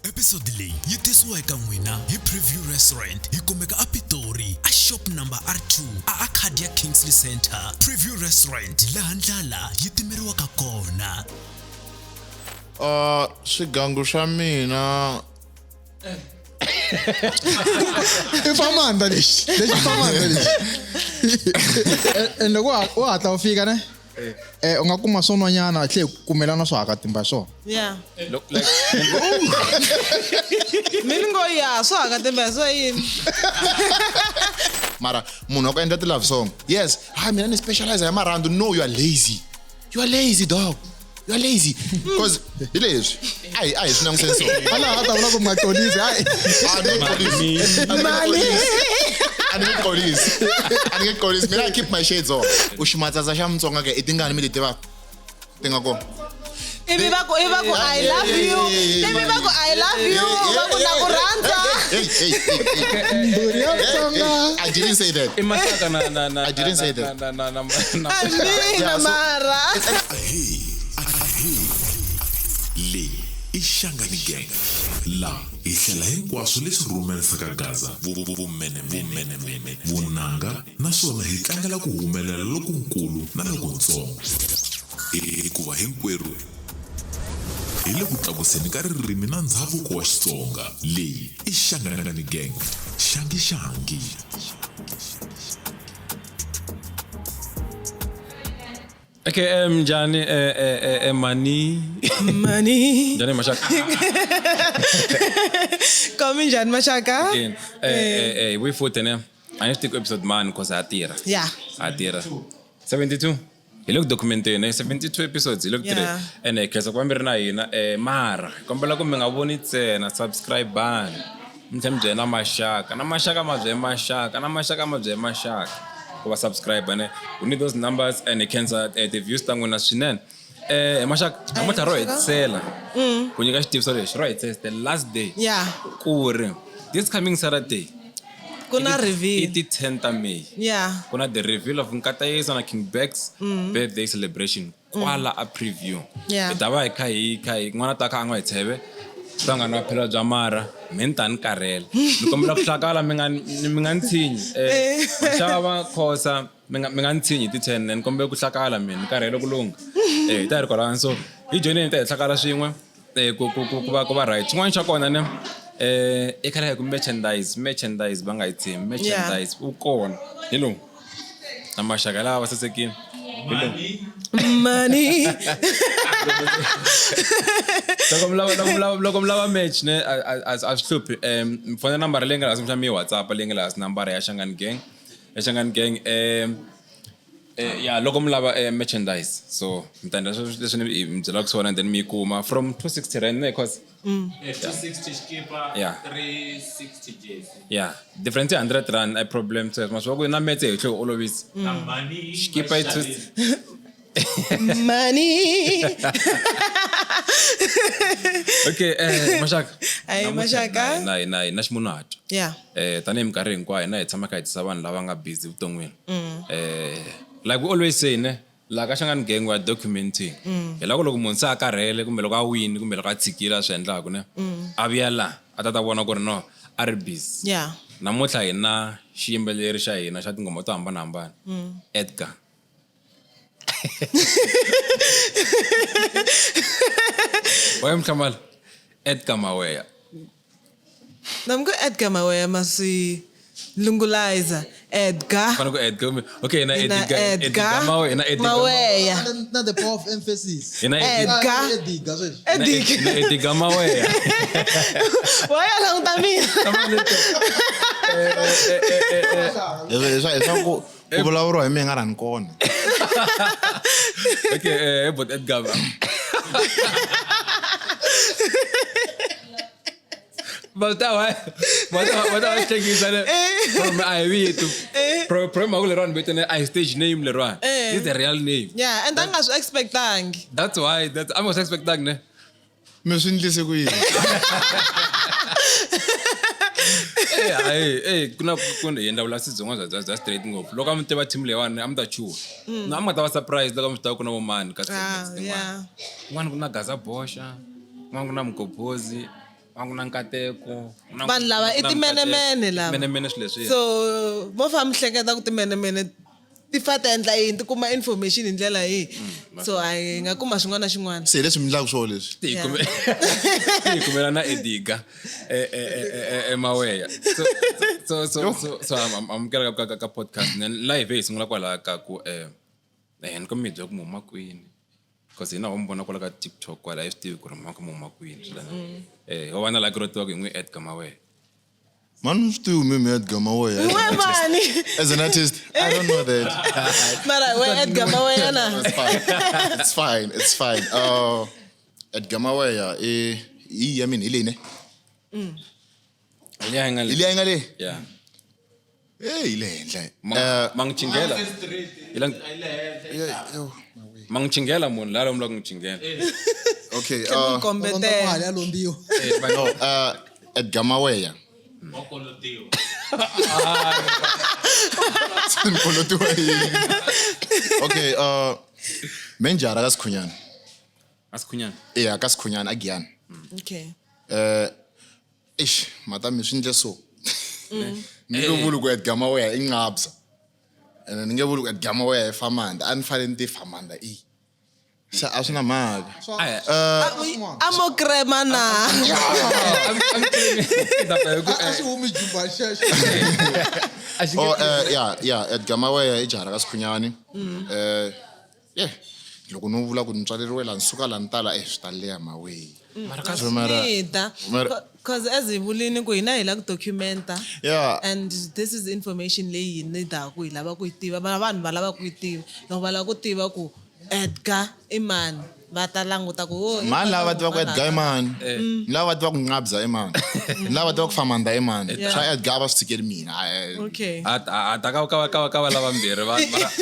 Episode leyi yi tisiwa eka n'wina hi Preview Restaurant yi kumeka a Pitori a shop number R2 a Arcadia Kingsley Center. Preview Restaurant laha ndlala yi timeriwaka kona. Swigangu swa mina I famanda lexi lexi famanda lexi and loko wa hatla u fika ne u nga kuma swo nwanyana tlhe kumela na swo hakatimba hi swona. Yeah. Look, like, Mi ni ngo ya swo hakatimba hi swo yini? Mara munhu wa ku endla ti-love song, yes, hayi mina ni specialize hi marhandu. No, you are lazy, you are lazy dog, you are lazy, because hi leswi a hi swi languseni so. A laha a ta vula ku mi nga xolisi hayi. A ni xolisi. A ni nge xolisi, a ni nge xolisi mina. I keep my shades on. U ximatsatsa xa Mutsonga ke i tingani mi ti tivaka ti nga kona? Ivi va ku I love you. Ivi va ku I love you. Va ku na ku rhandza. Hey, hey, hey, hey. Mbhuri ya Hey, Mutsonga. hey, I didn't say that. I masaka na I didn't say that. na I mina Yeah, so- mara. Ahee, ahee. Leyi i Shangani Gang. La hi hlela hinkwaswo leswi rhumerisaka Gaza, vumenemene, vunanga, naswona hi tlangela ku humelela lokunkulu na lokuntsongo. Hikuva hinkwerhu hi le ku tlakuseni ka ririmi na ndzhavuko wa Xitsonga. Leyi i Shangani Gang. Xangi xangi. Okay, njhani mani? Mani. Njhani maxaka? Komi njhani maxaka? Eh eh we futhi ne. A ni swi tivi ku episode mani cause ha tirha. Yeah. Ha tirha. 72. Hi le ku documenteni 72 episodes hi le ku tirheni. Ene hi khensa ku va mi ri na hina mara hi kombela ku mi nga voni ntsena, subscribe-ani. Mi tlhela mi byela na maxaka, na maxaka ma byela maxaka, na maxaka ma byela maxaka ku va subscribe ne. We need those numbers and hi khensa ti-views ta n'wina swinene. Hi maxaka namuntlha ro hetisela ku nyika xitiviso lexi ro hetisela, the last day. Ku ri this coming Saturday Ku na i reveal. ti 10 ta May. Ku na the reveal of Nkatayeso na King Bex birthday celebration kwala a Preview. Hi ta va hi kha hi kha hi n'wana ta kha a nga hi tsheve ta nga nwa phela bya mara me ni ta ni karhela ni kombela ku hlakala mi nga ni tshinyi xava khosa mi nga ni tshinyi hi ti 10 ni kombela ku hlakala mina ni karhele ku lungha hi ta hi ri kwalano, so hi joyineni hi ta hi hlakala swin'we ku va right. Xin'wana xa kona ne i khale hi ku merchandise va nga yi tshembi merchandise wu kona hi lowu na maxaka lawa va sasekile hi lowu. Money. Loko mi lava merch ne a swi hluphi, mi fona nambara leyi nga laha kumbexana mi yi WhatsApp leyi nga laha, nambara ya Shangani Gang, ya Shangani Gang. Ya loko mi lava merchandise, so mi ta endla leswi ni mi byelaka swona and then mi yi kuma from 260 rand ne cause 260 xikipa, 360 jersey. Yeah, difference i 100 rand a problem sweswo ma swi va ku na metse hi tlhe olovisa. Na mani Xikipa i Money. Okay, maxaka. Ayi, Namuntlha maxaka. na ximunhuhatwa. Tanihi minkarhi hinkwayo hina hi tshama kha hi tisa vanhu lava nga busy vuton'wini. Like we always say ne, laha ka Shangani Gang we are documenting. Hi lava ku loko munhu se a karhele kumbe loko a wini kumbe loko a tshikile a swi endlaku ne, a vuya laha a ta ta vona ku ri no a ri busy. Namuntlha hi na xiyimbeleri xa hina xa tinghoma to hambanahambana, Edgar. Wa mhlamala Edgar Maweya. Nam ku Edgar Maweya masi lungulizer Edgar. Fana ku Edgar, okay, na Ina Edgar Edgar Edgar Maweya na Edgar Maweya. Na the power of emphasis. Ina Edgar. Edgar sweswi. Edgar. Na Edgar Maweya. Waya languta mina. Hi swa ku ku vulavuriwa hi mina nga rhani kona. Okay, but Edgar va ta va hlekisa ne. From a hi vito pro mhaka leriwani vitane a hi stage name leriwani. This is the real name. Yeah, and a nga swi expectangi. That's why that's I'm was expecting ne. Mi swi ndlise ku yini? Eh hayi, ku na ku hi endla vulavusisi byin'wana bya straight ngopfu. Loko a mi tiva team leyiwani a mi ta chuha no, a mi nga ta va surprise loko a mi swi tiva ku na vomani ka Ah, segments tin'wana. Yeah. Kun'wana ku na Gaza Bosha, kun'wana ku na Mgobhozi. A ku na nkateko. Vanhu lava i timenemene lava. Menemene swilo leswiya. So vo fa mi hleketa ku timenemene ti fa ti endla yini, ti kuma information hi ndlela yihi. So a hi nga kuma xin'wana na xin'wana. Se hi leswi mi endlaka swona leswi. Ti hi ti hi kumela na Ediga emaweya. So amukela ka podcast. Then live hi sungula kwalaya ka ku ni kombela mi hi byela ku mi huma kwini. Because hina ho mi vona kwala ka TikTok kwala, a hi swi tivi ku ri mi huma kwini. Ho va na like ro tiva ku hi n'wi Edgar Maweya. Mani swi tivi mi Edgar Maweya. We mani. As an artist, I don't know that. Mara we Edgar Maweya na. It's fine. It's fine. It's fine. Edgar Maweya i ya mina hi leyi ne? Liya nga le. Liya nga le? Yeah. Eh, hi le henhla. Mangchingela. Mangchingela munhu la lomu la ku n'wi. Okay, kombetela. Ya lombiwa. No, Edgar Maweya. Wa kolotiwa. Kolotiwa yini? Okay, menjara ka Sikhunyana. A Sikhunyana? Yeah, ka Sikhunyana a Giyani. Okay. Eish, matami swi ndle so. Ni nge vuli ku Edgar Maweya i Nqabza. And ni nge vuli ku Edgar Maweya i Famanda, a ni fanele ni ti Famanda i. Se a swi na mhaka. A mo krema na. A swi humi jumba xexo. Oh, yeah, Edgar Maweya i jaha ra ka Sikhunyani. Yeah. Loko no vula ku ni tswaleriwe la ni suka la ni tala swi ta leha Maweya. Mara because as hi vulini ku hina hi la ku documenta. Yeah. And this is information leyi hi needaku hi lava ku yi tiva, vanhu va lava ku yi tiva. Loko va lava ku tiva ku Edgar i mani, va ta languta ku mani lava va tivaka Edgar i mani, ni lava va tivaka Nqabza i mani, ni lava va tivaka Famanda i mani. Swa Edgar va swi tshikeli mina. Okay. A ta ka ka va lava mbirhi va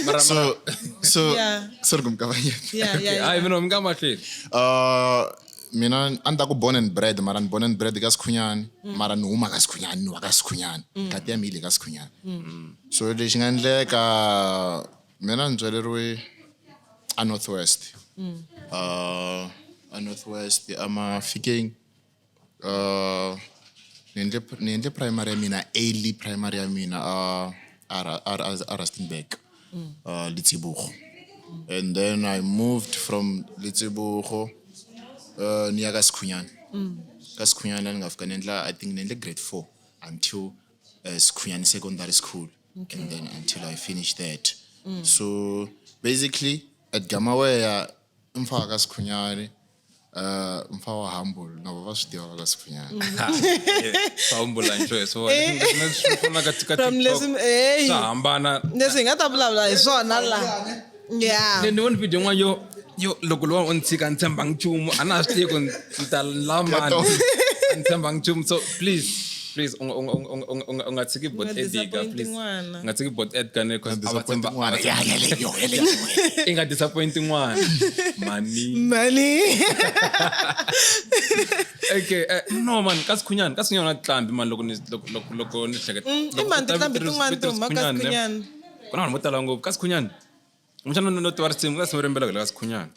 mara so sorry ku mi kavanyeta. Yeah. Hayi mina mi nga mahlweni. Mina a ni ta ku born and bred, mara ni born and bred ka Sikhunyani, mara ni huma ka Sikhunyani, ni wa ka Sikhunyani. Ngati ya mina yi le ka Sikhunyani. So lexi nga endleka mina ni tswaleriwe a Northwest. A Northwest a Mafikeng. Ni endle primary ya mina, early primary ya mina a Rustenburg, Letsebogo. And then I moved from Letsebogo ni ya ka Sikhunyani. Ka Sikhunyani ni nga fika ni endla, I think ni endle grade 4 until Sikhunyani Secondary School. Okay. And then until I finished that. So basically Edgar Maweya mfa ka Sikhunyani, mfa wa humble na va swi tiva ka Sikhunyani. Humble and joy. So leswi fana ka From leswi eh swa hambana. Leswi hi nga ta vulavula hi swona la. Yeah. Ni vona video yin'wana yo loko lowa u ni tshika ni tshemba nchumu, a na ha swi tivi ku ni ta lama ni tshemba nchumu. So please u nga tshiki bot Edgar, please. U nga tshiki bot Edgar ne cause a va tshemba n'wana. Ya yeleyo. I nga disappoint n'wana. Mani. Mani. Okay, no man, ka Sikhunyani, ka Sikhunyani na tlambi man loko ni loko ni hleketa. I man tlambi tin'wana ti huma ka Sikhunyani. Ku na vanhu vo tala ngopfu ka Sikhunyani. Muxana no tiva risimu, ka risimu ri ka Sikhunyani.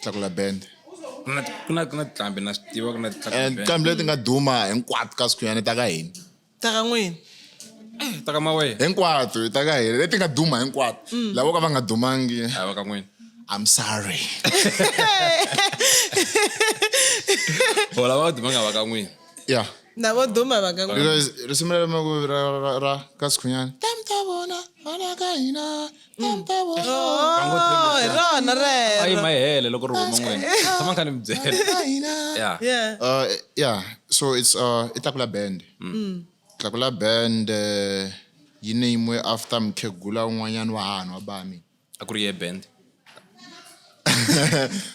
Tlakula band. Ku na tlambi na swi tiva ku na tlakula band. Tlambi leti nga duma hinkwato ka Sikhunyani ta ka hina. Ta ka n'wina? Ta ka Maweya. Hinkwato ta ka hina leti nga duma hinkwato. Lavo ka va nga dumangi. A va ka n'wina. I'm sorry. Lava va dumanga va ka n'wina. Yeah. Na vo duma va ka n'wina. Because risimu ra ra ka Sikhunyani. Tam ta vona vana ka hina. Tam ta vona. Oh, hi rona rero. Ayi ma hele loko ri huma n'wina. Tshama kha ni mi byela. Yeah. Yeah. Yeah. So it's i Tlakula band. Tlakula band yi name after mkhegula un'wanyana wa hanu wa bami. A ku ri ye band.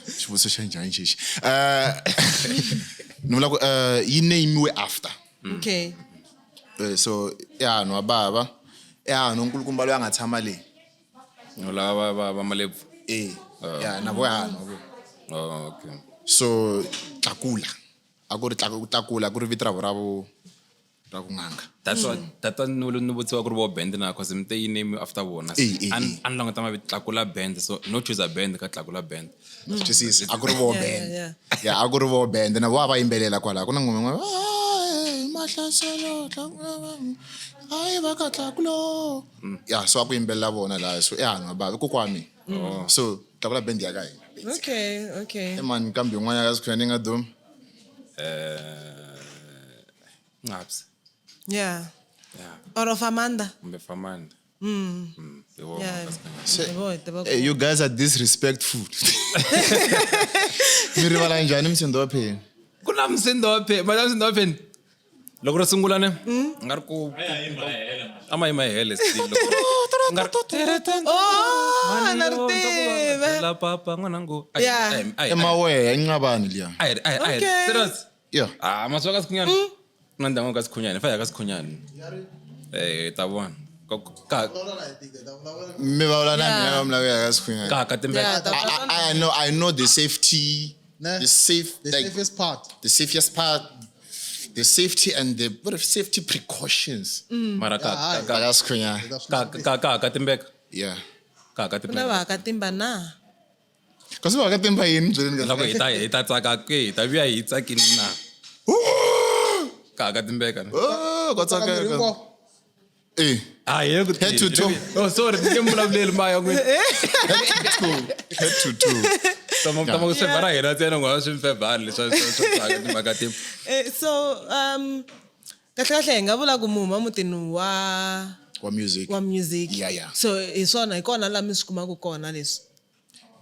Xivutiso xa njhani xexi? Ni vula ku yi name after. Okay. So ya no baba. Ya no nkulukumba loyi a nga tshama le. No lava va Malebvu. Eh. Ya na vo ya no vo. Oh, okay. So Tlakula. A ku ri Tlakula ku ri vito ra ra ku n'anga. That's what that's what ni vutisiwa ku ri vo band na cause mi te yi name after vona. Eh, eh, A eh. a ni languta mavito Tlakula Band, so no choose a band ka Tlakula Band. Swi twisisa a ku ri vo band. yeah. Ya, a ku ri vo band na vo a va yimbelela kwalaho ku na nghoma yin'wana, "Ay, mahlaselo hayi va ka tlakulo." Ya, so a ku yimbelela vona laha, so i hanhu bava kokwani. So Tlakula Band ya ka hina. Okay. I mani kambe yin'wana ya ka Sikhunyani yi nga dumi? Ncaps. Yeah. Yeah. Or of Amanda. Kumbe Famanda. Hi vona Yeah. ka Sikhunyani. Se- Hi voho hi tiva ku- Hey, you guys are disrespectful. Mi rivala njhani msindo wa pheni? Ku na msindo wa pheni, mara msindo wa pheni. Loko ro sungula ne, nga ri ku a ma yima hele still. Loko nga ri Oh, na ri tiva. La papa n'wanangu. Yeah. I maweya i nqavani liya. Ai ai ai. Okay. Serious. Yeah. Ah, maswa ka Sikhunyani. Ku na ndhawu ka Sikhunyani, fa ya ka Sikhunyani. Eh, ta vona. Ka Mi vulavula na Yeah. mina va mi lava ya ka Sikhunyani. ka ka Yeah, timbeka. ta I know the safety, Ne? the safe, The like, safest part. the safest part, the safety and the what if safety precautions. Mara ka Yeah, ka Ka Sikhunyani. ka ka ka ka timbeka. Yeah. Ka ka Ku na timbeka. vahakatimba na. Kasi va ka timba yini byeleni ka Loko hi ta tsaka ke, hi ta vuya hi tsakini na. Ka ka timbeka. Oh, ka tsaka. Eh. Ah, hi ku Head to toe. Oh, sorry, ni nge vulavuleli maya n'wina. Head to toe. Tama tama ku swebara hina ntsena ngo swi mfebhani leswi swa tsaka timhaka ti. So kahle kahle hi nga vula ku muhuma mutini wa Wa music. wa music. Yeah, yeah. So hi swona hi kona laha mi swi kumaka kona leswi.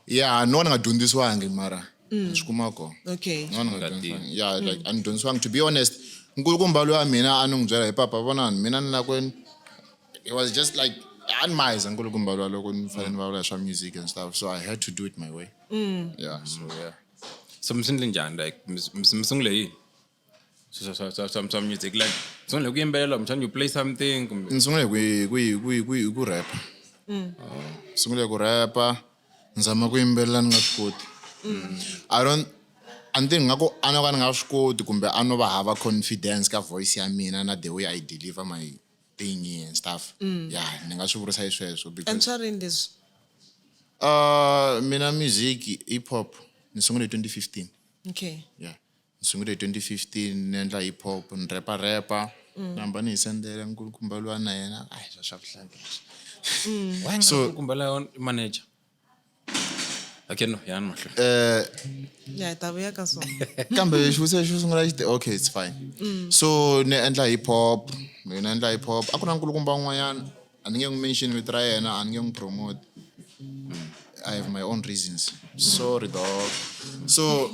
Yeah, no one nga dyondzisiwangi mara. Ni swi kuma kona. Okay. No one nga dyondzisiwangi. Yeah, like a ni dyondzisiwangi to be honest. Nkulukumba loyi wa mina a ni n'wi byela hi papa vonani mina ni la ku it was just like a ni mayiza nkulukumba luwa loko ni fanele ni vulavula hi swa music and stuff, so I had to do it my way. Yeah, so yeah. So mi swi endle njhani like mi sungule yini? Swa swa swa swa swa music like sungule ku yimbelela kumbexana you play something kumbe Ni sungule hi ku rap. Sungule ku rapa, ni zama ku yimbelela ni nga swi koti. I don't a ni tivi nga ku a no ka ni nga swi koti kumbe a no va hava confidence ka voice ya mina na the way I deliver my thingy and stuff. Yeah, ni nga swi vurisa hi sweswo And because swa rini leswi? Mina music hip hop ni sungule hi 2015. Okay. Yeah. Ni sungule hi 2015 ni endla hip hop ni repa repa. Ni hamba ni hi sendela nkulukumba luwa na yena ai swa swa vuhlangi leswi. why So- nga kumbe la manager. Okay, no, ya ni mahlweni. Yeah, hi ta vuya ka swona. Kambe xivutiso xo sungula xi te okay, it's fine. So ni endla hip hop, ni endla hip hop. A ku na nkulukumba un'wanyana a ni nge n'wi mention vito ra yena, a ni nge n'wi promote. I have my own reasons. Sorry dog. So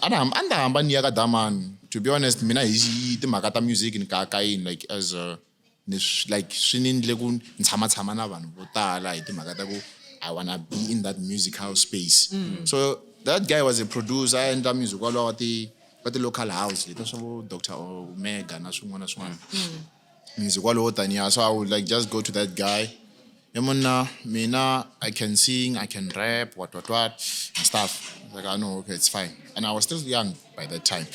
a ni a ni ta hamba ni ya ka Damani. To be honest, mina hi timhaka ta music ni kayakayini like as a ni like swi ni endle ku ni tshama tshama na vanhu vo tala hi timhaka ta ku I wanna be in that musical space. So that guy was a producer a endla music walowo wa ti wa ti local house leti swa vo Dr. Omega na swin'wana na swin'wana. Music walowo taniya, so I would like just go to that guy. Monna, mina, I can sing, I can rap, what, what, what, and stuff. Like, I know, okay, it's fine. And I was still young by that time.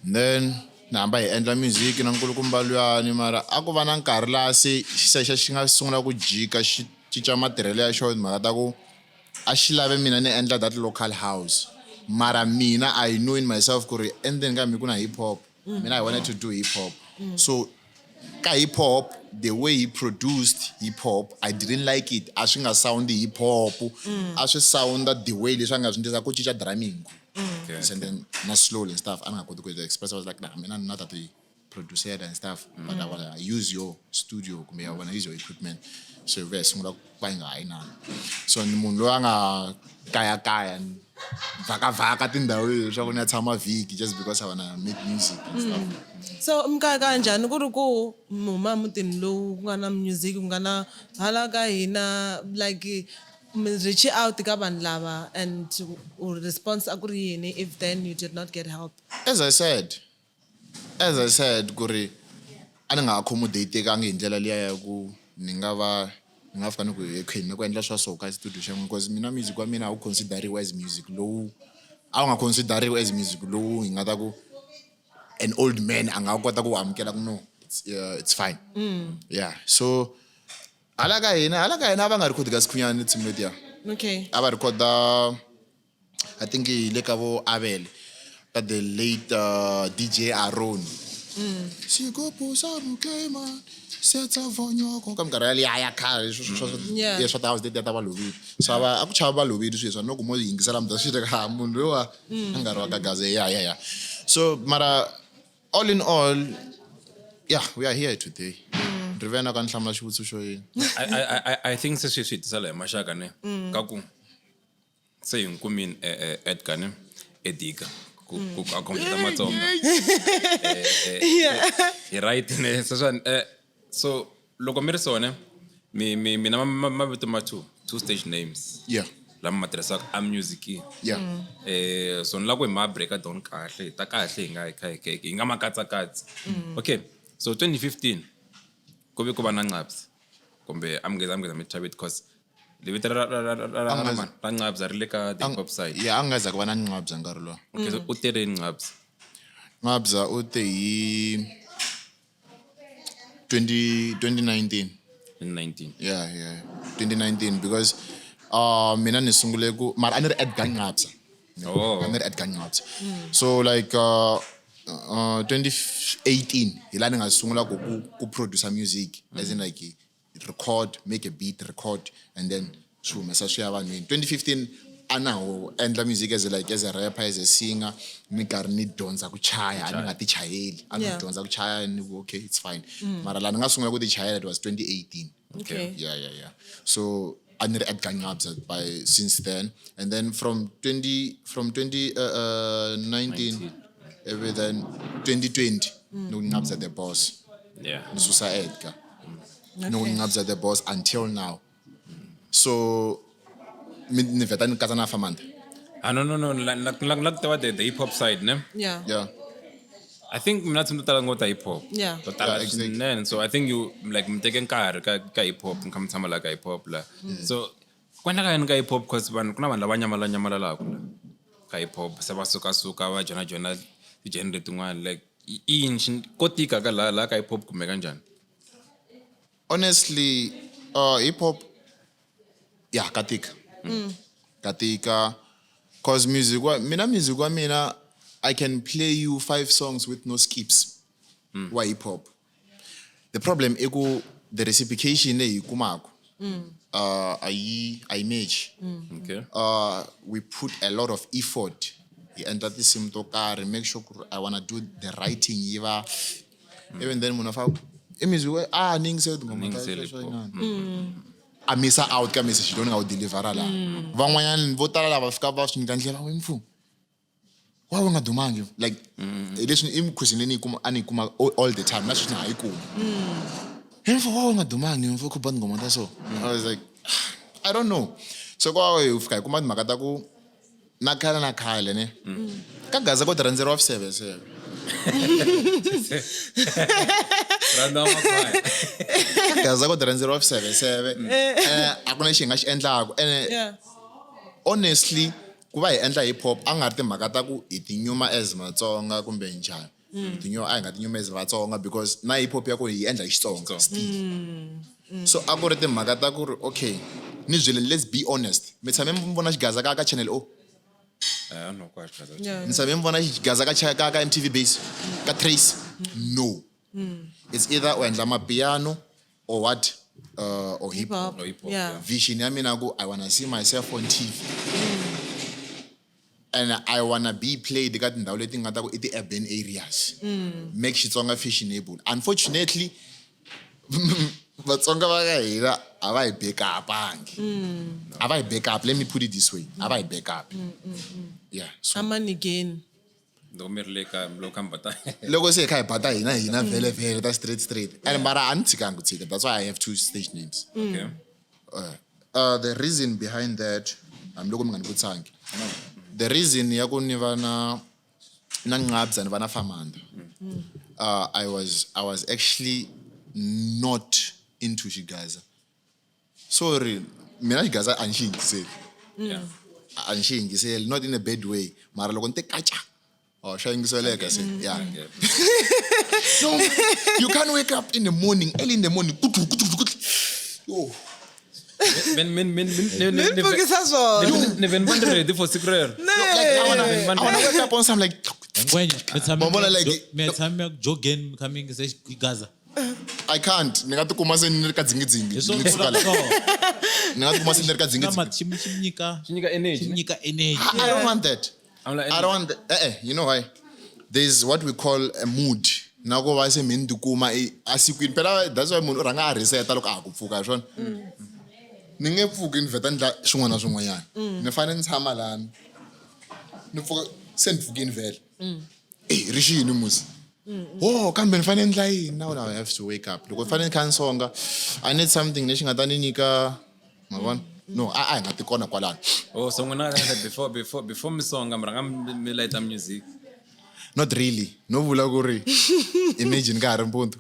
And then, na hamba hi endla music na nkulukumba luyani, mara a ku va na nkarhi laha se xi xi nga sungula ku jika xi cinca matirhelo ya xona timhaka ta ku a xi lave mina ni endla that local house. Mara mina, I know in myself ku ri endzeni ka mina ku na hip hop. Mina I wanted to do hip hop. So ka hip hop, the way he produced hip hop, I didn't like it. A swi nga sound hip hop. A swi sound the way leswi a nga swi endlisa ku cinca drumming. Okay. And then na slowly and stuff. A ni nga koti ku express. I was like, nah, mina not that the producer and stuff, but I wanna use your studio kumbe I wanna use your equipment. So ve sungula ku va yi nga ha yinani. So ni munhu loyi a nga kayakaya ni vhakavhaka tindhawu leswaku ni ya tshama vhiki just because I wanna make music and stuff. So mi kayakaya njhani ku ri ku mi huma mutini lowu ku nga na music ku nga na hala ka hina like mi reach out ka vanhu lava and response a ku ri yini if then you did not get help? As I said, ku ri a ni nga accommodatekangi hi ndlela liya ya ku ni nga va ni nga fika ni ku ekhweni ni ku endla swa so ka studio xa n'wina, because mina music wa mina a wu consideriwi as music lowu a wu nga consideriwi as music lowu hi nga ta ku an old man a nga kota ku amukela ku no it's fine. Yeah, so hala ka hina a va nga record ka Sikhunyani tinsimu letiya. Okay. A va recorda I think hi le ka vo Abel ka the late DJ Aaron. Xigubu xa mukema setsa vonyoko ka minkarhi yaliya ya khale swa ti-house letiya ta valovili so a va a ku chava valovili sweswi no ku mo yingisela mi ta swi teka ha munhu loyiwa a nga ri wa ka gaze ya so mara all in all yeah we are here today. Rivena ka ni hlamula xivutiso xo yini. I think se sweswi hi tisala hi maxaka ne ka ku se hi n'wi kumini Edgar ne Edika ku a complete Matsonga. Hi right ne sweswiwani so loko mi ri sone mi mi mina mavito ma two stage names. Yeah. Lama ma tirhisaka a music. Yeah. So ni lava ku hi ma break down kahle hi ta kahle hi nga hi nga ma katsakatsi. Okay. So 2015 ku ve ku va na Nqabza kumbe amngeza mi chavit cause vito ra Nqabza ri le ka the hip hop side. Yeah, a nga za ku va na Nqabza nkarhi lowu. Okay, so u tere Nqabza. Nqabza u te hi 2019. 2019. Yeah. 2019 because mina ni sungule ku mara a ni ri Edgar Nqabza. Oh. A ni ri Edgar Nqabza. So like 2018 hi laha ni nga sungula ku produce music as in like record, make a beat, record and then swi humesa swi ya vanhwini. 2015 a na ho endla music as a rapper, as a singer, ni karhi ni dyondza ku chaya, a ni nga ti chayeli, a ni dyondza ku chaya ni ku okay it's fine. Mara laha ni nga sungula ku ti chayela it was 2018. Okay. Yeah. So I ni ri Edgar Nqabza by since then, and then from 2019 every then 2020 no Nqabza the boss. Yeah. Ni susa Edgar. No Nqabza the boss until now. So ni vheta ni katsa na Famanda. Ah no like the hip hop side ne? Yeah. Yeah. I think mina tinsimu to tala ngopfu ta hip hop. Yeah. To tala swinene. So I think you like mi teke nkarhi ka hip hop mi kha mi tshama la ka hip hop la. So ku endleka yini ka hip hop cause vanhu ku na vanhu lava nyamalanyamalalaka la ka hip hop se va sukasuka va joina ti-genre tin'wana like i yini ko tika ka la ka hip hop kumbe kanjhani? Honestly, hip hop yeah, katika. Katika cause music wa mina I can play you 5 songs with no skips. Wa hip hop. The problem iku the reciprocation leyi kumako. I match. Okay. We put a lot of effort. Hi endla tinsimu to karhi, make sure I wanna do the writing yiva. Even then munhu fa i music wa ni yingisele tinghoma ta sweswo. A misa out ka message lowu ni nga wu delivera laha. Van'wanyana vo tala lava fika va swi nyika ndlela we mfu. Why u nga dumangi? Like leswi i question leyi ni yi kuma a ni yi kuma all the time na sweswi na ha yi kuma. Mfu why u nga dumangi mfu ku ba tinghoma ta so? I was like I don't know. So kwa hi fika hi kuma timhaka ta ku na khale ne. Ka Gaza ko ti rhandzeriwa swiseveseve. Gaza ko ti rhandzeriwa swiseveseve. A ku na lexi hi nga xi endlaku. And honestly ku va hi endla hip hop a nga ri timhaka ta ku hi tinyuma as Matsonga kumbe njhani. Tinyuma a hi nga tinyuma as Vatsonga because na hip hop ya ku hi endla hi Xitsonga still. So a ku ri timhaka ta ku ri okay ni byele let's be honest. Mi tshame mi vona Xigaza ka Channel O? Yeah. Mi tshame mi vona Xigaza ka MTV Base ka Trace? No. It's either u endla mapiano or what or hip hop. Yeah. Vision ya mina ku I wanna see myself on TV. And I wanna be played ka tindhawu leti nga ta ku i ti-urban areas. Make Xitsonga fashionable. Unfortunately, Vatsonga va ka hina a va hi backupangi. A va hi backup. Let me put it this way. A va hi backup. Yeah. So Amanigeni. Loko mi ri le ka loko kha mi bata. Loko se hi kha hi bata hina vhele vhele ta straight. And mara a ni tshikangi ku tshika. That's why I have 2 stage names. Okay. The reason behind that, hambiloko mi nga ni vutisangi. The reason ya ku ni va na Nqabza ni va na Famanda. I was actually not into Xigaza. Sorry, mina Xigaza a ni xi yingiseli. Yeah. A ni xi yingiseli, not in a bad way. Mara loko ni te kacha. Oh, xa yingiseleka se. Yeah. No, you can't wake up in the morning, early in the morning. Kutu, kutu, kutu. Yo. Min min min min Mi ni pfukisa swona. Ni ve ni va ni ready for siku rero. Like, I wanna wake up on some like Ngwenya, mi tshame Mabona like- mi tshame ku jogeni mi kha mi yingisa Gaza. I can't. Ni nga tikuma se ni ri ka dzingidzingi. Hi swona Ni suka la. swona. Ni nga tikuma se ni ri ka dzingidzingi. Xi mi xi mi nyika Xi nyika energy, Xi ne? nyika energy. I don't want that. I'm like, I don't want that. You know why? There's what we call a mood. Na ku va se mi ni tikuma esikwini phela that's why munhu u rhanga a reseta loko a ha ku pfuka hi swona. Ni nge pfuki ni vheta ni ndla swin'wana na swin'wanyana. Ni fanele ni tshama lani. Ni pfuka se ni pfukini vhele. Eh, ri xini musi? Oh, kambe ni fanele ni ndla yini? Now I have to wake up. Loko ni fanele ni kha ni songa, I need something lexi nga ta ni nyika, ma vona? No, a hi nga ti kona kwalano. Oh, so n'wina kahle before mi songa mi rhanga mi lighta music. Not really. No vula ku ri imagine ka ha ri mpundzu.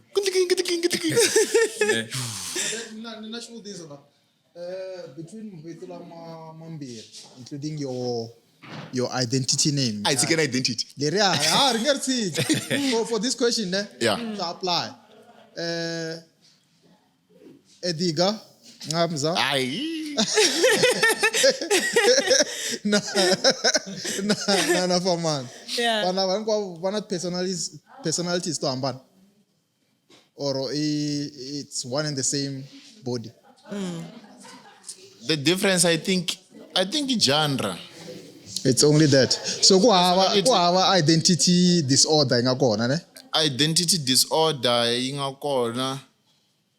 Ni na xivutiso la. Between mavito lama mambirhi, including your identity name. A hi tshikeni identity. Leriya, ha ri nge ri tshiki. For this question, ne? Yeah. To apply. Ediga, Ngamza. Ayi. Na na na na Faman. Yeah. Vanhu lava hinkwavo va na personalities to hambana. Or it's one and the same body. The difference, I think i genre. It's only that. So ku hava identity disorder yi nga kona, ne? Identity disorder yi nga kona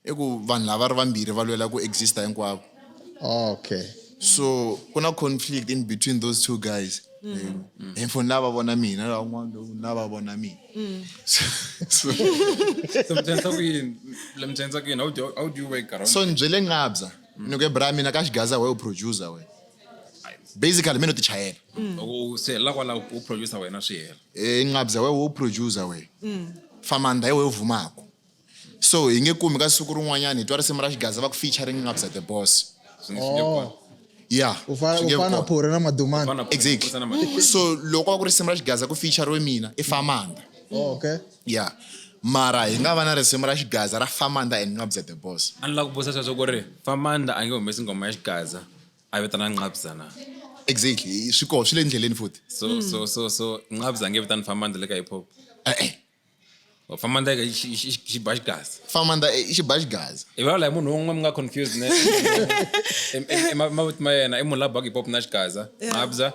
i ku vanhu lava ri vambirhi va lwela ku exista hinkwavo. Okay. So ku na conflict in between those two guys. Hi mfuni lava vona mina, lava un'wana lava vona mina. So, So mi tshembisa ku yini? Mi tshembisa ku yini? How do you work around? So ni byele Nqabza. Ni ku bra mina ka xigaza we u producer we. Basically mina ti chayela. U se hela kwala u producer wena swi hela. Eh, Nqabza we u producer we. Famanda hi we u vumaka. So hi nge kumi ka siku rin'wanyana hi twa risimu ra xigaza va ku featuring Nqabza the boss. Swi nge kona. Yeah. U fana swi nge u fana kona. Phori na Madumani. Fana- Exactly. fana na- So loko ku risimu ra xigaza ku feature mina i Famanda. Oh, okay. Yeah. Mara hi nga va na risimu ra xigaza ra Famanda and Nqabza the boss. A ni lava ku vutisa sweswo ku ri Famanda a nge humesi nghoma ya xigaza a vitana Nqabza na. Exactly. Swi koho swi le ndleleni futhi. So Nqabza a nge vitani Famanda le ka hip hop. Eh eh. Or Famanda xi ba xigaza. Famanda i xi ba xigaza. I vulavula hi munhu wun'we mi nga confused ne. I mavito ma yena i munhu la baka hip hop na xigaza. Nqabza,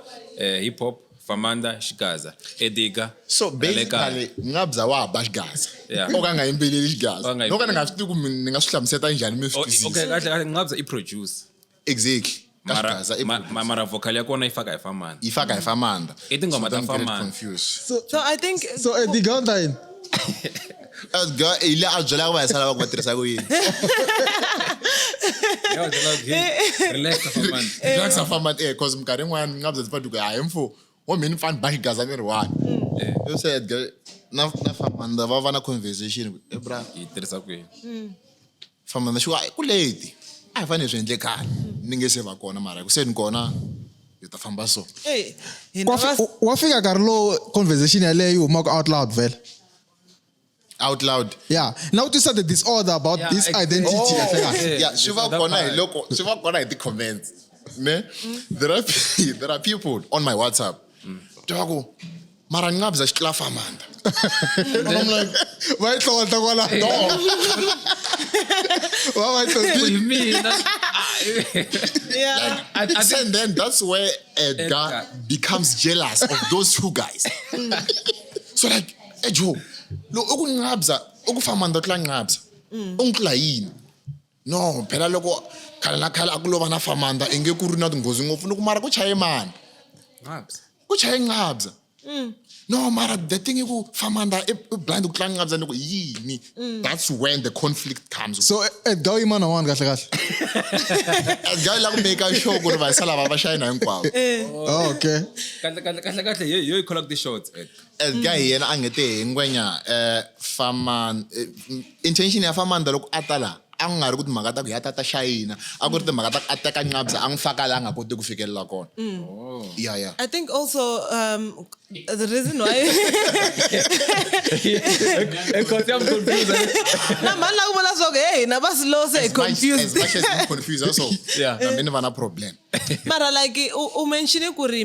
hip hop, Famanda, xigaza. Ediga. So ra le kaya. basically Nqabza wa ba xigaza. Yeah. O ka nga yimbeleli xigaza. O ka nga No ka ni nga swi tivi ku ni nga swi hlamuseta njhani mi swi Oh, twisisa. okay, kahle kahle Nqabza i produce. Exactly. Ka Mara xigaza i produce. mara vocal ya kona yi faka hi Famanda. Yi faka hi Famanda. I tinghoma So ta don't get it Famanda. confused. So I think So Ediga u ta yini? Edgar hi le a byelaka va hi sala va ku va tirhisa ku yini. Ya byela ku, hey, relax Famanda. Relax Famanda eh cause minkarhi yin'wana Nqabza ndzi ku hayi mfo wo mina ni fani ba xigaza ni ri one. Yo se Edgar na Famanda va va na conversation ku eh bra Yi tirhisa ku yini? Famanda xi ku "Ai, ku late. A hi fanele hi swi endle khale. Ni nge se va kona mara ku se ni kona hi ta famba so. Hey, hina Wa fika nkarhi lowu conversation yaleyo yi humaka out loud vhele. Out loud. Yeah. Now to start the disorder about Yeah, this exactly. identity. Oh, kahle kahle. Yeah, yeah, swi va that kona hi part. loko swi va kona hi ti-comments. Ne? There are people on my WhatsApp. Twa ku mara Nqabza xi tlula Famanda. And I'm like, Va yi tlhontlha kwalaho. no. Va va yi tlhontlhile. Hi mina. yeah. And then that's where Edgar Edgar. becomes jealous of those two guys. So like, hey Joe, lo u ku Nqabza, u ku Famanda u tlula Nqabza. U n'wi tlula yini? No, phela loko khale na khale a ku lova na Famanda i nge ku ri na tinghozi ngopfu ni ku mara ku chaye mani? Nqabza. Ku chaye Nqabza. No, mara the thing i ku Famanda i blind ku tlula Nqabza ni ku yini? That's when the conflict comes. So Edgar u yima na one kahle kahle. Edgar u lava ku make sure ku ri vayisa lava va xayina hinkwavo. Oh, okay. Kahle kahle kahle kahle yo yi call the shots. Ed. Edgar hi yena a nge te hi ngwenya Famanda intention ya Famanda loko a ta la a nga ri ku timhaka ta ku ya tata xayina a ku ri timhaka ta ku a teka nqabza a n'wi faka laha a nga koti ku fikelela kona ya ya I think also the reason why Because I'm confused. na mhani la ku vula swa ku hey hina va slow se hi As much- as confused much as I'm confused also Yeah. na mina ni va na problem mara like u mention ku ri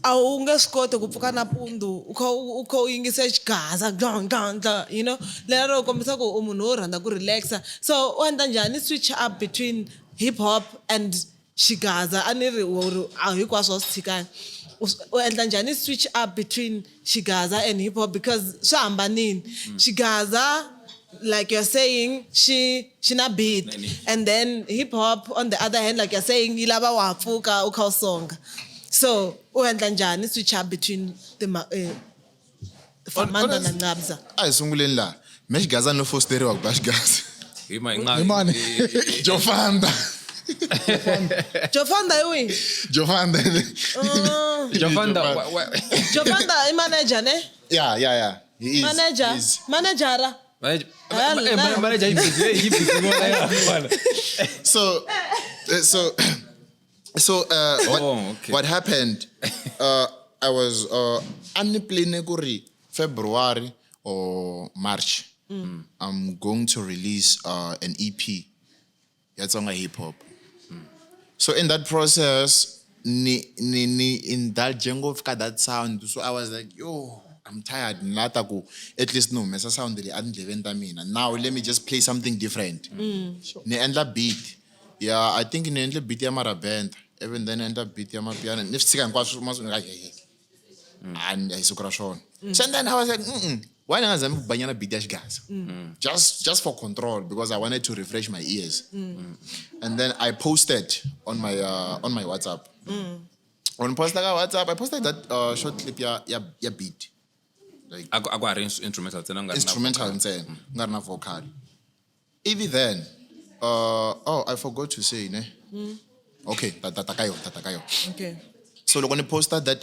a wu nge swi koti ku pfuka nampundzu u kha u kha u yingisa xigaza dlandlandla you know lero kombisa ku u munhu wo rhandza ku relaxa so u endla njhani switch up between hip hop and xigaza a ni ri u ri a hinkwaswo wa swi tshikani u endla njhani switch up between xigaza and hip hop because swi hambanile xigaza like you're saying xi xi na beat and then hip hop on the other hand like you're saying yi lava wa ha pfuka u kha u songa so u endla njhani switch up between Famanda na Nqabza a hi sunguleni laha me xigaza ni lo fosteriwa ku ba xigaza Hi ma- hi nga- Hi mani? Jofanda Jofanda hi wihi Jofanda Jofanda, Jofanda i manager ne yeah he is manager he is. managera Manager- Hell, eh, no. manager yi busy, eh, yi busy ngopfu, eh, So so so what, Oh, okay. what happened I was a ni plane ku ri February or March I'm going to release an EP ya Tsonga hip hop. So in that process ni ni ni indulge ngopfu ka that sound so I was like yo I'm tired ni lata ku at least ni humesa sound leyi etindleveni ta mina now let me just play something different ni endla beat yeah I think ni endle beat ya marabenta even then endla beat ya mapiano ni swi tshika hinkwaswo a hi siku ra swona so and then I was like why ni nga zami ku banyana beat ya xigaza just for control because I wanted to refresh my ears and then I posted on my WhatsApp on posta ka WhatsApp I posted that short clip ya ya ya beat like A ku ha ri instrumental ntsena ku nga ri na instrumental ntsena ku nga ri na vocal even then oh I forgot to say ne okay ta ta ta ka yona ta ta ka yona okay so loko ni posta that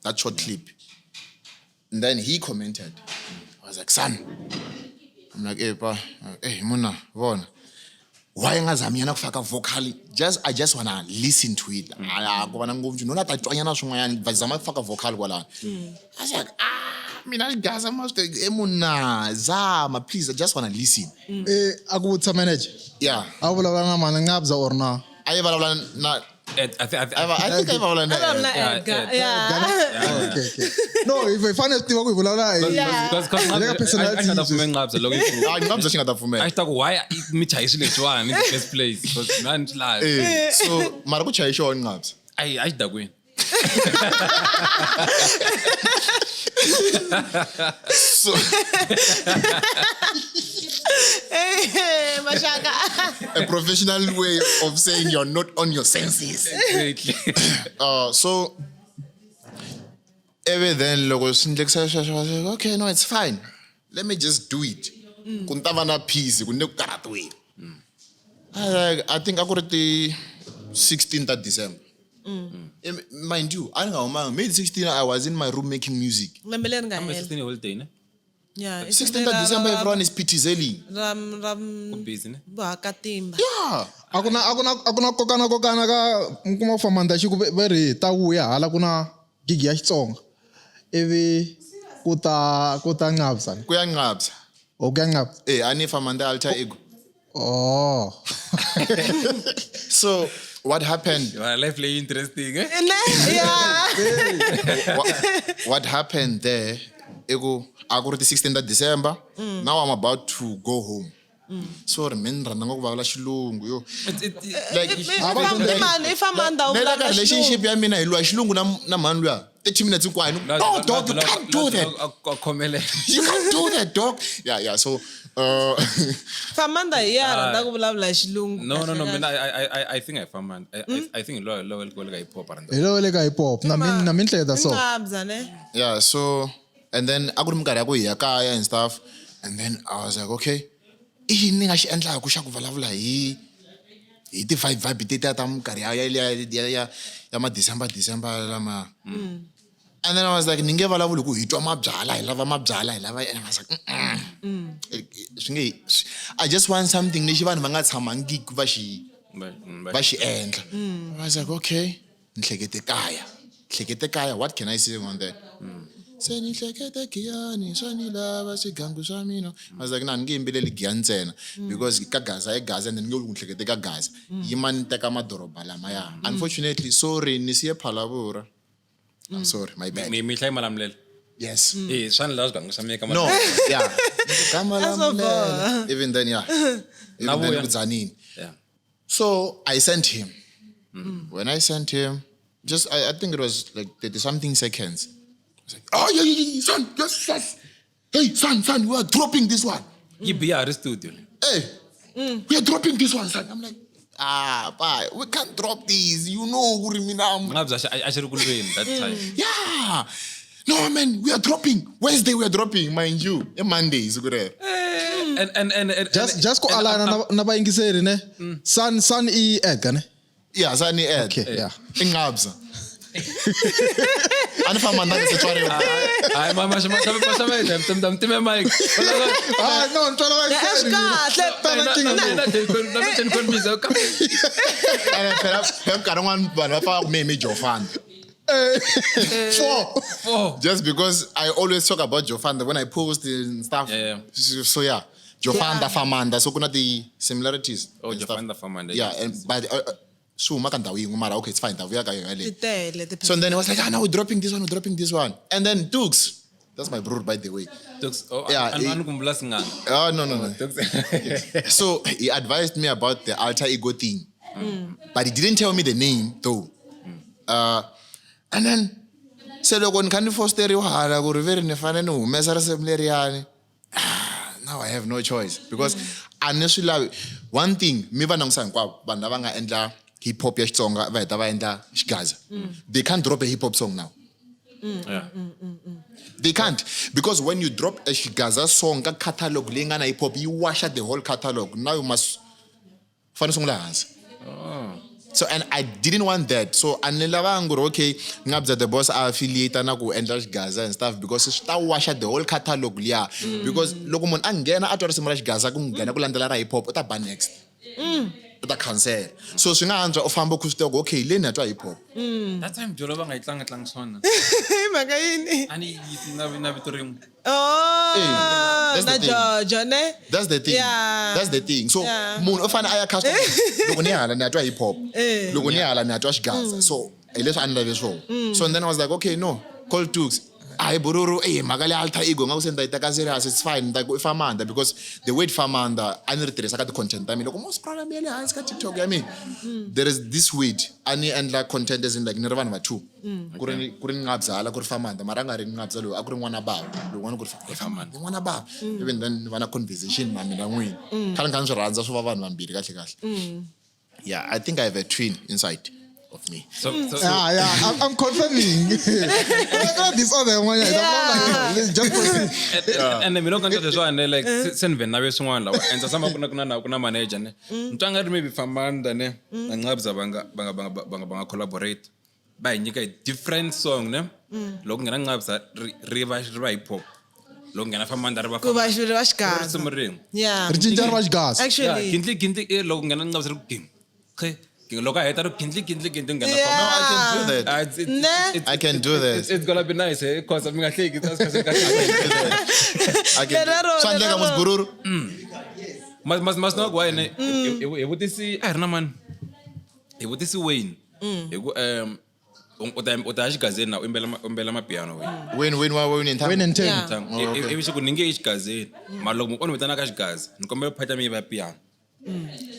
that short clip and then he commented I was like son I'm like hey pa hey muna vona why nga zami yana ku faka vocal just I just wanna listen to it a ku va na ngopfu no la ta twanyana swin'wanyana va zama ku faka vocal kwalano I was like ah mina xigaza ma swi e muna zama please I just wanna listen Eh, a ku vutisa manager yeah a vulavula na mani Nqabza or na a yi vulavula na Eh, I thi- I thi- I think a yi vulavula na A vulavula na Yeah, Edgar yeah. yeah okay okay no if hi fanele swi tiva ku hi vulavula hi Yeah. Because Hi le ka a xi nga ta personality pfumela Nqabza loko yi ku- Ah, Nqabza xi nga ta a pfumela xi ta ku why mi chayi swilo leswiwani in the first place because mina ni swi lavi Eh, so mara ku chaye xona Nqabza a xi dakwini so Hey, maxaka a professional way of saying you're not on your senses Exactly. So even then loko swi endlekisa sweswo I was like, okay no it's fine let me just do it ku ni ta va na peace ku ni le ku karhatiweni I was like, I think a ku ri ti 16 ta December Mind you a ni nga humanga maybe 16 I was in my room making music lembe leri nga Kambe hela 16 holiday ne yeah 16 ta December everyone is pitizeling ra ra ku busy ne vahakatimba yeah a ku na a ku na a ku na kokana kokana ka mi kuma ku Famanda xi ku va ri hi ta vuya hala ku na gig ya Xitsonga ivi ku ta ku ta Nqabza ku ya Nqabza o ku ya Nqabza eh a ni Famanda alter ego oh so what happened Well, life leyi interesting eh ne yeah what happened there i ku a ku ri ti 16 ta December now I'm about to go home so ri mina ni rhandza ngopfu vulavula xilungu yo like I mani i Famanda u na le ka vulavula relationship xilungu ya mina hi lwa xilungu na na mhani luya 30 minutes hinkwayo no dog you can't do that A khomelela you can't do that dog yeah yeah so Famanda hi ya rhandza ku vulavula hi xilungu No, no, no. kahle Mina, I think I Famanda. I think lo lo lo ka hip hop rhandza. hi lo le ka hip hop na min na min hleketa so Nqabza ne yeah so and then a ku ri minkarhi ya ku hi ya kaya and stuff and then I was like okay i yini ni nga xi endlaku xa ku vulavula hi hi ti vibe vibe tetiya ta minkarhi ya ya ya ya ya ma December December lama And then I was like, ni nge vulavuli ku hi twa mabyala, hi lava mabyala, hi lava. And I was like, Swi nge, I just want something lexi vanhu va nga tshamangiki va xi va xi endla. I was like, okay, ni hlekete kaya. Hlekete kaya, what can I sing on that? Se ni hlekete giyani, swa ni lava swigangu swa mina. I was like, na ni nge yimbeleli giyani ntsena because ka Gaza i Gaza and ni nge ku ni hlekete ka Gaza. Yima ni teka madoroba lamaya. Unfortunately, sorry, ni siye Phalaborwa. I'm sorry, my bad. Mi mi hlayi Malamulele. Yes. Eh, swa ni lava swigangu swa mina ka No, yeah. Ka Malamulele. Even then, yeah. Even Na then, vuya. ku Tzaneen. Yeah. So I sent him. When I sent him, just I think it was like 30 something seconds. I was like, oh yeah, yeah, yeah, son, yes, yes. Hey, son, son, we are dropping this one. Yi biha ri studio le. Hey, we are dropping this one, son. I'm like, bye. We can't drop this. You know, who mina, I'm Nga bya a xi ri ku lweni that time. Yeah. No, man, we are dropping. Wednesday, we are dropping, mind you. A Monday is good. And Just ku alana na vayingiseri ne. San san i Edgar ne. Yeah, Sani Ed. Okay, yeah. Ingabza. Anifamba ndani setswariwa. Hayi ma ma ma ma ma ma time mic. Ah no, ntwala vayingiseri. Kahle. Tana King. Na na na ka. Ene phela phela nkarhi wun'wani vanhu va pfa ku me Jofanda. Four. Four. Just because I always talk about Jofanda when I post and stuff. Yeah, yeah. So yeah, Jofanda, Yeah. Famanda. So kuna the similarities. Oh, and stuff. Jofanda, Famanda. Yeah, and but swi huma ka ndhawu yin'we mara okay, it's fine. Ndhawu ya ka yona Ti leyi. tele ti So then he was like, no, we're dropping this one, we're dropping this one. And then Dukes, that's my brother, by the way. Dukes. Oh, Yeah, an an kumbula singana. Oh, no, no, no. Dukes. So he advised me about the alter ego thing. But he didn't tell me the name, though. And then, se loko ni kha ni fosteriwa hala ku ri ve ri ni fanele ni humesa risimu leriyani, now I have no choice because a ni swi lavi. One thing mi va langutisa hinkwavo vanhu lava nga endla hip hop ya Xitsonga va heta va endla Xigaza, they can't drop a hip hop song now. Yeah. They can't, because when you drop a Xigaza song ka catalog leyi nga na hip hop, you wash out the whole catalog. Now you must fanele sungula hansi. So, and I didn't want that. So, a ni lavanga ku ri, okay, Ngabza the boss a affiliate na ku endla Xigaza and stuff because swi ta washa the whole catalog liya. Because loko munhu a nghena a twa risimu ra Xigaza ku nghena ku landzela ra hip hop, u ta ba next. U ta cancel. So, swi nga antswa u famba u swi tiva ku, okay, leyi ni ya twa hip hop. That time Jolo va nga yi tlanga tlangi swona. Hi mhaka yini? A ni yi na vito rin'we. Oh, Hey, that's na the thing. Jojo ne? That's the thing. Yeah. That's the thing. So, Yeah. munhu u fanele a ya custom. Loko ni hala ni ya twa hip hop. Loko ni hala ni ya twa Xigaza. So, hi leswi a ni lave swona. So, and then I was like, okay, no, call Tukes. Hayi bururu, eh, mhaka leyi alter ego nga ku se ni ta yi teka serious, it's fine. Ni ta ku i Famanda because the word Famanda a ni ri tirhisa ka ti-content ta mina. Loko mo scrolla mi ya le hansi ka TikTok ya mina, there is this word a ni endla content as in like ni ri vanhu va two. Ku ri ku ri Ngabzala, ku ri Famanda, mara a nga ri Ngabza loyi, a ku ri n'wana bava. Lowun'wana ku ri Famanda, n'wana bava. Even then ni va na conversation na mina n'wini. Khale ni kha ni swi rhandza swo va vanhu vambirhi kahle kahle. Yeah, I think I have a twin inside of me. So Yeah, yeah, I'm confirming. This other one, yeah. Let's just proceed. And mi loko ni leswiwani like se ni ve na ve swin'wana lawa and sama ku na ku na ku na manager ne. Ni twa nga ri maybe Famanda ne na Ngabza va nga va nga va nga va nga va nga collaborate. Va hi nyika different song ne. Loko nghena Ngabza ri va ri va hip hop. Loko nghena Famanda ri va Ku va ri va Xigaza. Risimu rin'we. Yeah. Ri cinca ri va Xigaza. Actually. Yeah, gindli gindli loko nghena Ngabza ri ku gim. Qhe. Loko a heta ri gindli gindli gindli nghena Yeah. No, I can do that. Ne? I can do that. It's gonna be nice, eh? Cause mi nga hleki, I can. Leraro, Swa endleka leraro. mos bururu. Mas na ku why ne? Hi vutisi a hi ri na mani? Hi vutisi Wayne. Hi ku u ta ya xigazeni na u imbela mapiano Wayne. Wayne, Wayne, wa Wayne in Wayne and Tim. Yeah. Tang. Ivi xi ku ni nge yi xigazeni. Mara loko o ni vitana ka xigaza, ni kombela phata mi yi va piano.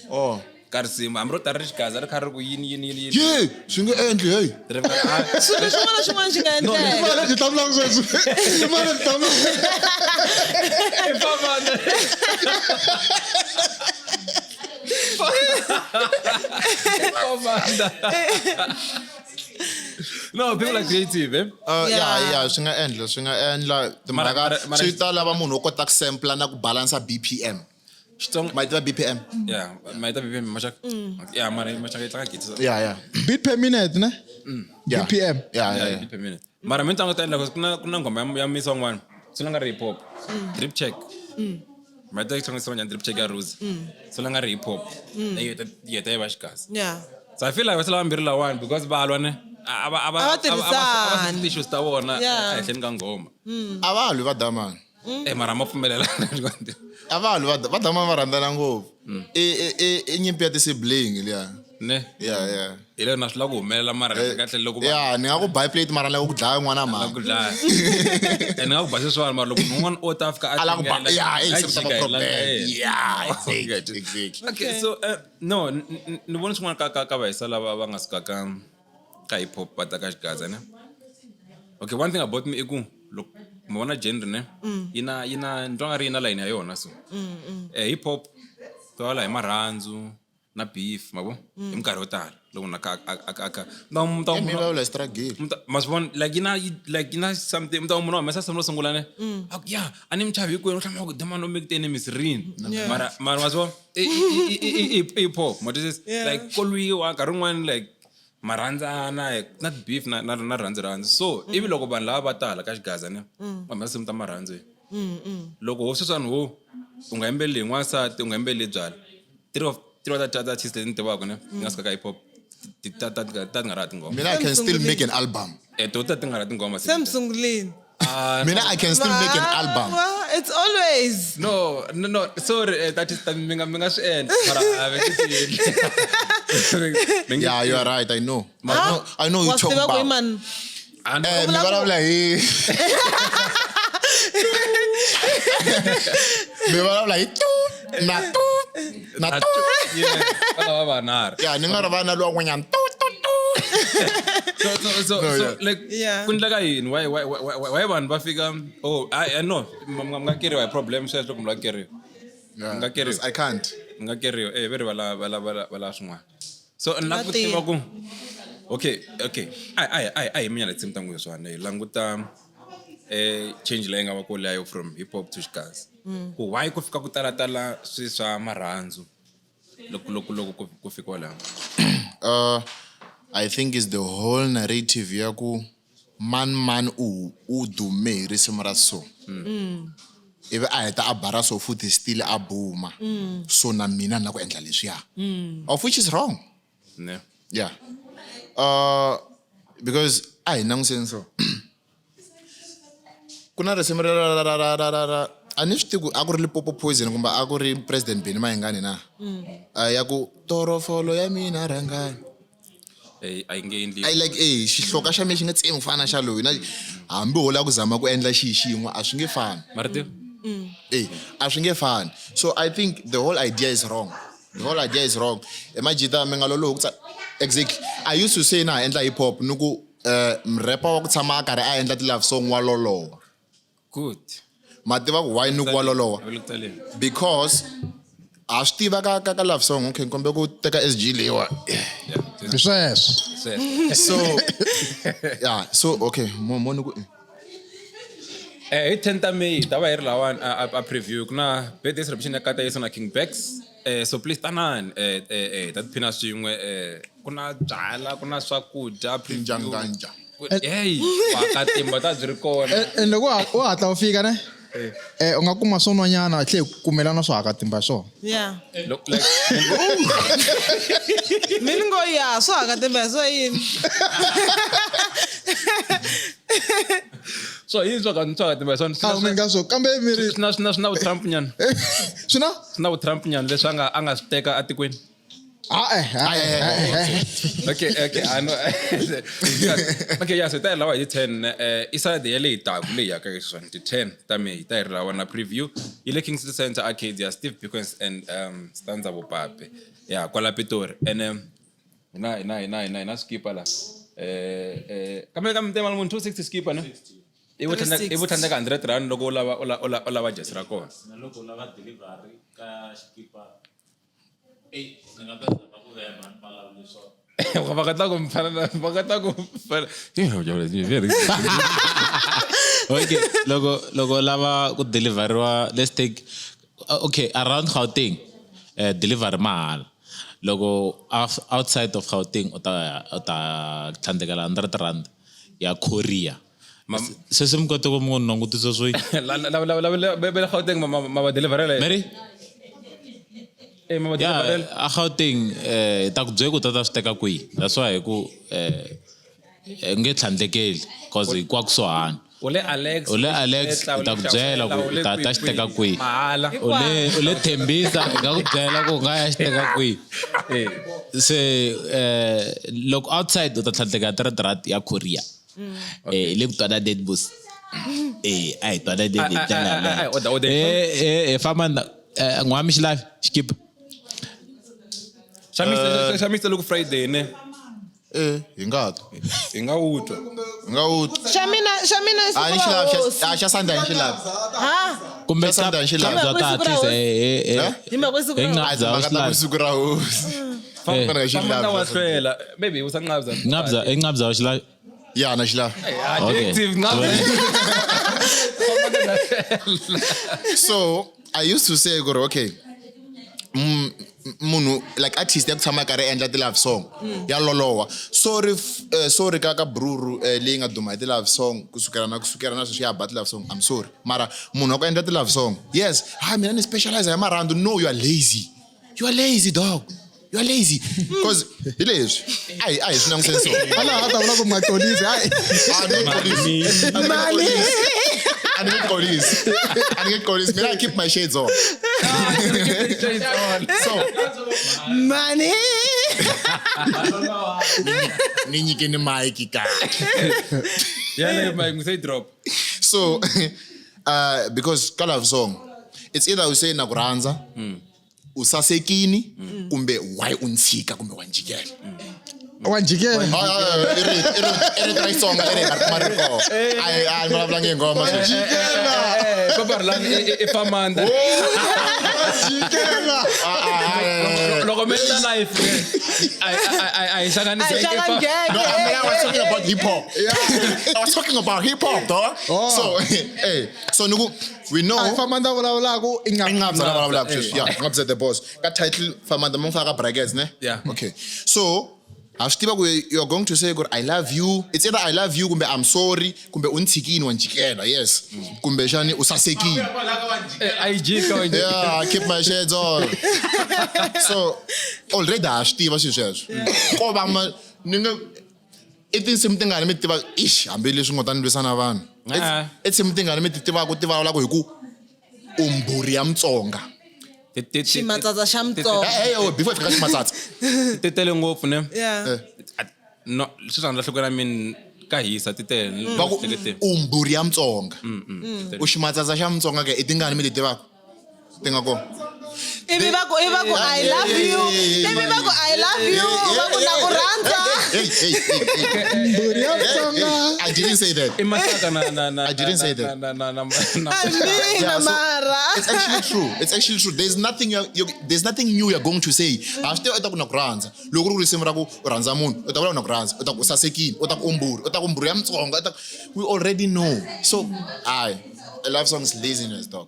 Oh. Ka risimu hambi ro ta ri xigaza ri kha ri ku yini yini yini yini. Yeah, swi nge endli hey. Ri va Swilo swin'wana na swin'wana xi nga endleka. Mara byi hlamulanga sweswi. Mara byi hlamulanga. Famanda. Famanda. No, people are creative, eh? Yeah, yeah, swi nga endla, swi nga endla timhaka Mara- mara- swi ta lava munhu wo kota ku sampler na ku balansa BPM. Xitsonga Ma yi tiva BPM? Yeah, ma yi ta BPM maxaka. Yeah, mara maxaka yi tlanga guitar. Yeah. Beat per minute ne? Yeah. BPM. Yeah, yeah. Beat per minute. Mara mitlangu ta endla ku na ku na nghoma ya misa un'wana. Swi la nga ri hip hop. Drip check. Ma ta yi tlangisa njhani drip check ya Rose. Swi la nga ri hip hop. Yi ta yi ta yi va xikazi. Yeah. So I feel like va vambirhi lawani because va lwa ne a va a va A va tirhisani. tissues ta vona Yeah. ehenhleni ka nghoma. A va lwi va damani. Eh mara ma pfumelelana. A va lwi va damani va rhandzana ngopfu. I nyimpi ya ti-sibling liya. Ne. Yeah. Hi lero na swi lava ku humelela mara kahle kahle loko va Yeah, ni nga ku buy plate mara ni lava ku dlaya n'wana mhani. ku dlaya. And nga ku ba sweswiwani mara loko munhu un'wana o ta fika A lava ku ba tingela, yeah, a se ku ta va jika hi problem. langa yena. Yeah, exactly, exactly. Okay, so no, ni vona swin'wana ka vahisa lava va nga suka ka hip hop va ta ka xigaza ne. Okay, one thing about me i ku loko mi vona genre ne, yi na ni twa nga ri yi na line ya yona so. Hip hop twala hi marhandzu na beef ma vo hi minkarhi yo tala loko munhu a kha Yeah, mi vulavula hi struggle. Ma swi vona like yi na something mi ta munhu humesa risimu ro sungula ne a ku ya a ni mi chavi hinkwenu u hlamula ku damani u make enemies rini mara ma swi vona i hip hop ma twisisa like ko lwiwa nkarhi wun'wani like marhandzana na beef na rhandzu rhandzu so ivi loko vanhu lava va tala ka xigaza ne va humesa tinsimu ta marhandzu loko ho sweswiwani ho u nga yimbeleli hi n'wansati u nga yimbeleli hi byala three of ta artist leti ni tivaka ne ti nga suka ka hip hop ta ti nga ra tinghoma. Mina I can still make an album. Eh to ta ti nga ra tinghoma. Se mi sungulini. Mina I can still make an album. It's always. No, sorry, that is mi nga swi endla mara a va nge swi endli. Yeah, you are right. I know. I know you Wa talk swi tiva ku i about. mani? Eh, mi vulavula hi mi vulavula hi tu na tu na tu. Yeah, va lava vanharhu. Yeah, ni nga ri vana luwa n'wanyana tu tu tu. So No, so yeah. like Yeah. ku endleka yini why vanhu va fika oh I no mi nga keriwa hi problem sweswo loko mi nga keriwa. Yeah, Nga keriwa. because I can't. Mi nga keriwa eh ve ri va lava swin'wana so ni lava ku Va tirha. tiva ku okay a hi minyana tinsimu ta n'wina swona hi languta change leyi nga va ko leyo from hip hop to xigaza ku why ku fika ku talatala swi swa marhandzu loko ku fikiwa laha. I think is the whole narrative ya ku man man u dume hi risimu ra so. Ivi a heta a bara so futhi still a buma. So na mina na ku endla leswiya. Of which is wrong. Ne. Yeah. Because a hi languseni so. Ku na risimu ra a ni swi tivi ku a ku ri Limpopo Poison kumbe a ku ri President Benny Mayengani na. Ya ku torofolo ya mina rhangani. Eh, a yi nge endli. I like xihloka xa mina xi nga tsemi ku fana na xa loyi na hambi ho lava ku zama ku endla xihi xin'we a swi nge fani. Mara tiva A swi nge fani. So I think the whole idea is wrong. The whole idea is wrong. Majita mi nga lolohi ku exactly. I used to say na endla hip hop ni ku rapper wa ku tshama a karhi a endla ti love song wa loloha. Good. Ma tiva ku why ni ku wa loloha? A va le ku tsaleni. Because a swi tiva ka love song okay kombe ku teka SG leyiwa. Yeah. Hi sweswo. Sweswo. So yeah, so okay, mo ni ku Eh, hi 10 ta May ta va hi ri lawani a preview ku na birthday celebration ya Kata Yesu na King Bex. So please tanani ta tiphina swin'we ku na byala ku na swakudya preview. Njanganja. Hey, vakatimba ta byi ri kona. And loko u hatla u fika ne? U nga kuma swo nwanyana tlhe hi kumela na swo hakatimba swona. Yeah. Look, like, Mi ni ngo ya swo hakatimba swo yini? so yini swo hakatimba swona A mi nga swo kambe mi ri swi na vutrump nyana swi na swi na vutrump nyana leswi a nga swi teka atikweni. A eh. Okay, I know. Okay, yeah, so ta hi lawa hi 10 i Saturday ya leyi taku leyi yaka sweswiwani ti 10 ta May ta hi ri lawa na preview yi le Kingsley Center Arcade ya Steve Pickens and Stanza Bopape yeah kwala Pitori and hina skipa la kambe tema munhu 260 skipa ne i vo tlhandleka 100 rand loko u lava jesi ra kona. Na loko u lava delivery ka xikipa ey ni nga ta zama ku vemba ni vulavula swona. Va nga ta ku fana. Okay, loko lava ku deliveriwa, let's take okay around Gauteng delivery mahala loko outside of Gauteng u ta tlhandlekela R100 ya courier. Sweswi mi kota ku mi ngo langutisa swo La va le Gauteng ma va deliverela? Mary. Eh, ma va Ya. deliverela. A Gauteng hi ta ku byela ku tata swi teka kwihi. That's why hi ku nge tlhandlekeli cause hi kwa kusuhani. U le Alex. U le Alex, hi ta ku byela ku u le ta ta xi teka kwihi. Mahala. U le Tembisa, hi nga ku byela ku u nga ya xi teka kwihi. Se loko outside u ta tlhandleka R3 ya courier. Hi le ku twananeni bos. A hi twananeni hi ndlela yaleyo. Order. Famba na n'wami xilavi xikipa. Xa Mr loko Friday ne. Eh, hi nga twa. Hi nga wu twa. Hi nga wu twa. Xa mina i A ni siku ra xi lavi. hosi. A xa Sunday ni xi lavi. Ha. Kumbe Xa Sunday xi lavi. ta Hi mhaka hatlisa. siku ra Eh? Hi mhaka siku Hi ra nga A za timhaka xi ta ku lavi. siku ra hosi. Famba xi Famanda wa lavi. hlwela maybe u sa nqabza. Ngabza, ingabza xi lavi. Ya, na xi lavi. Okay. Adjective nqabza. So I used to say ku ri okay, munhu like artist ya ku tshama karhi endla ti-love song ya lolowa. Sorry, sorry ka bruru leyi nga duma hi ti-love song kusukela na sweswi ya ba ti-love song. I'm sorry, mara munhu wa ku endla ti-love song, yes, ha mina ni specialize hi marhandu. No, you are lazy, you are lazy, dog, you are lazy, because hi leswi a hi swi langutiseni so. Ala a ta vula ku maxolisi hayi. A ni nge xolisi. A ni nge xolisi, a ni nge xolisi. Mina, I keep my shades on. So Mani. Ni nyikeni mic kahle. Ya le mic say drop. So because ka love song it's either u say na ku rhandza, u sasekini, kumbe why u ntshika, kumbe wa njikela. Wa njikela. I rito ra Xitsonga leri hi nga ri kuma ri kona. A hi vulavulanga hi ngoma sweswi. Papa Rhulani i famanda. Jikela. Loko mi endla live a hi hlanganisi. A hi hlangani genge. No, I mean, I was talking about hip hop. I was talking about hip hop, dog. Oh. So, hey, so nuku, we know. A famanda vulavulaku i nga. Ingabza la vulavulaka sweswi. Yeah, Ngabza the boss. Ka title Famanda mo faka brackets, ne? Yeah. Okay. So, ha swi tiva ku you're going to say ku I love you. It's either I love you kumbe I'm sorry kumbe u ntshikini wa njikela, yes. Kumbe xani u sasekile. IG ka. Yeah, I keep my shades on. So already ha swi tiva swilo sweswo. Ko va ma ni nge i tinsimu tingani mi tiva ish hambileswi ngo ta ni lwisana vanhu. Ah. I tinsimu tingani mi ti tivaka ti vulavulaka hi ku u mbhuri ya Mutsonga. Ximatsatsa xa Mutsonga. Hey, hey, before hi fika ximatsatsa. Ti tele ngopfu ne. Yeah. No, sweswi a ni lahlekela min ka hisa ti tele. Va ku u mbhuri ya Mutsonga. U ximatsatsa xa Mutsonga ke i tingani mi ti tivaka? Ti nga kona. Ivi va ku I love you. Ivi va ku I love you. Va ku na ku rhandza. Hey, hey, hey, hey. Mbhuri ya Hey, Mutsonga. hey, I didn't say that. I masaka na I didn't say that. na I mean, Yeah, so- mara. It's actually true. It's actually true. There's nothing there's nothing new you're going to say. A swi tiva u ta ku na ku rhandza. Loko ku ri risimu ra ku u rhandza munhu, u ta vula na ku rhandza, u ta ku u sasekile, u ta ku u mbhuri, u ta ku mbhuri ya Mutsonga, u ta we already know. So, I love songs laziness, dog.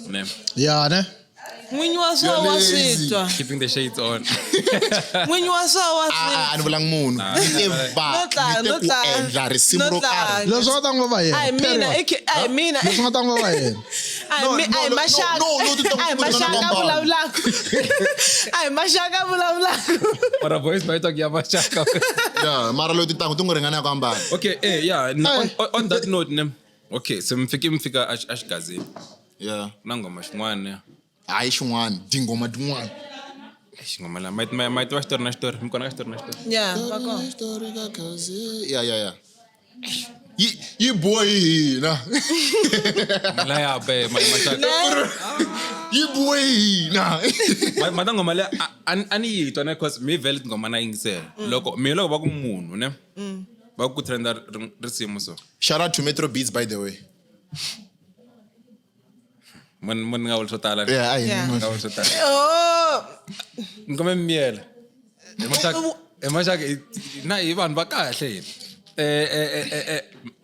Ne. Ya ne. N'winyi wa swa wa swi twa. Keeping the shades on. N'winyi wa swa wa swi A ni vulangi munhu. Ni te va, No tlanga, ni te no ku tlanga. endla risimu No ro karhi. tlanga. Leswi nga ta n'wi va A hi yena. mina, a hi mina. Leswi nga ta n'wi va yena. A hi No, mi- no, a hi no, maxaka. no, no, ti ta- A hi maxaka ti ta- vulavulaka. A hi maxaka vulavulaka. Mara voice ma yi ya maxaka. Yeah, mara loko tintangu ti n'wi ringana ya ku ambala. Okay, yeah, no, on that note ne. Okay, se mi fike mi fika a xigazini. Yeah. Na ngoma xin'wana ne. Hayi xin'wana, tinghoma tin'wana. Xingoma la ma tiva xitori na xitori. Mi kona ka xitori na xitori. Yeah, va kona. Yeah. Yi bohi hina. La ya be ma maxaka. Yi bohi hina. Ma ta ngoma leyi a ni yi twa ne cause mi vhele tinghoma na yingisela. Loko mi loko va ku munhu ne. Va ku trenda risimu so. Shout out to Metro Beats, by the way. Mun nga vuli swo tala. Yeah, I Yeah. Nga vuli swo tala. Oh. Ni kombe mi miyela. Hi maxaka hi maxaka na hi vanhu va kahle hina.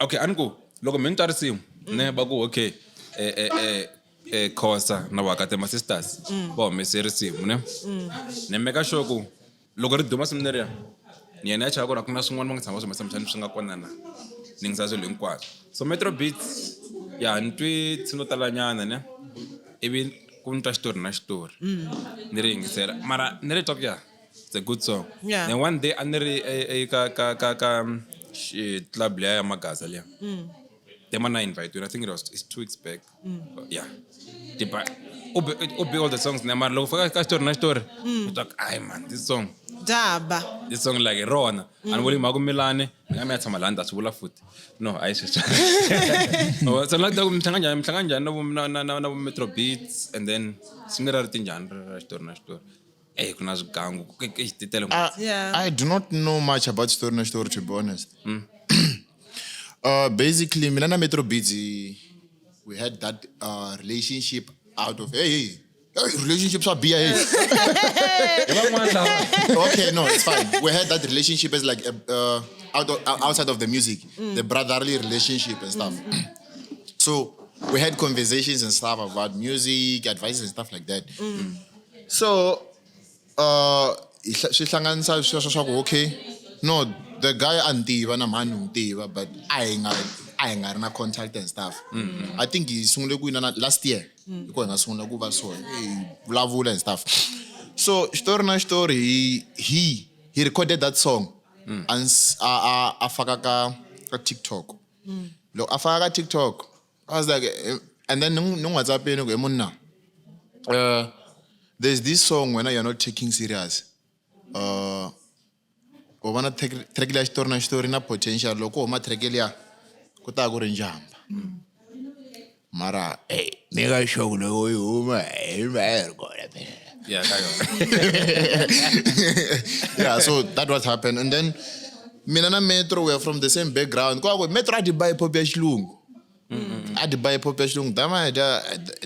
Okay, a ni ku loko mi ni twa risimu ne va ku okay Khosa na Vakatema Sisters va humese risimu ne ni meka sure ku loko ri duma simu leriya ni yena ya chava ku ri a ku na swin'wana va nga tshama va swi humesa mixani swi nga kona na ni yingisa swilo hinkwaswo. So Metro Beats ya ni twi tinsimu to talanyana ne ivi ku ni twa xitori na xitori ni ri yingisela mara ni ri twa ku ya it's a good song. Then one day a ni ri ka ka ka ka club liya ya Magaza liya. Tema na invite I think it's 2 weeks back. Yeah. Tiba u be all the songs ne mara loko fika ka xitori na xitori u twa ku ai man, this song Daba. This song like hi rona a ni vuli mhaka milani ni nga mi ya tshama laha ni ta swi vula futhi no a yi sweswo. So like mi hlangana njhani, mi hlangana njhani na vo na vo Metro Beats and then simu leri a ri ti njhani ra xitori na xitori ku na swigangu ti tele. I do not know much about Story na Story, to be honest. Basically, mina na Metro Beats, we had that relationship out of, hey, hey, hey, relationships are beer, hey. Okay, no, it's fine. We had that relationship as like outside of the music, the brotherly relationship and stuff. So we had conversations and stuff about music, advice and stuff like that. So, swi hlanganisa sweswo swa ku okay, no, the guy a ni tiva na mhani n'wi tiva, but a hi nga ri na contact and stuff. I think hi sungule ku yinana last year hi ko hi nga sungula ku va so hi vulavula and stuff. So xitori na xitori he recorded that song and a faka ka TikTok. Loko a faka ka TikTok, I was like, and then ni n'wi WhatsApp-ini ku, "He munna, there's this song when you're not taking serious. U vona track liya xitori na xitori na potential loko huma track liya ku ta ku ri njhamba. Mara hey, ni ka sure ku loko yi huma hi va yi ri kona phela." Yeah, ka yona. Yeah, so that what happened. And then mina na Metro we are from the same background. Kwa ku Metro a di buy pop ya xilungu. A di buy pop ya xilungu. Dama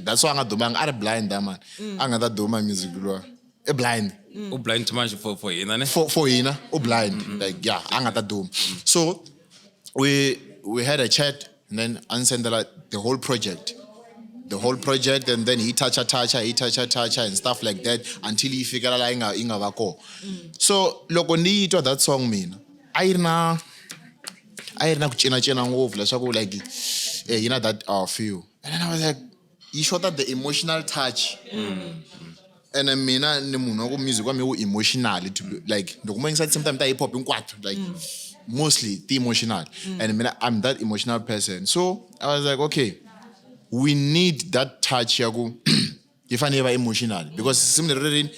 that's why a nga dumanga, a ri blind dama. A nga ta duma music luwa. I blind. U blind too much for hina ne? For hina, u blind. Like yeah, a nga ta duma. So we had a chat and then ansendela the whole project. The whole project, and then he touch touch, he touch touch and stuff like that until he figure out inga va ko. So loko ni twa that song mina, a yi ri na ku cinacina ngopfu leswaku like you know that feel. And then I was like, yi shota the emotional touch. And then mina ni munhu wa ku music wa mina wu emotional to be, like loko mo yingisa tinsimu ta mina ta hip hop hinkwato, like mostly ti emotional. And mina I'm that emotional person. So I was like, okay, we need that touch ya ku yi fanele yi va emotional because simu leri rini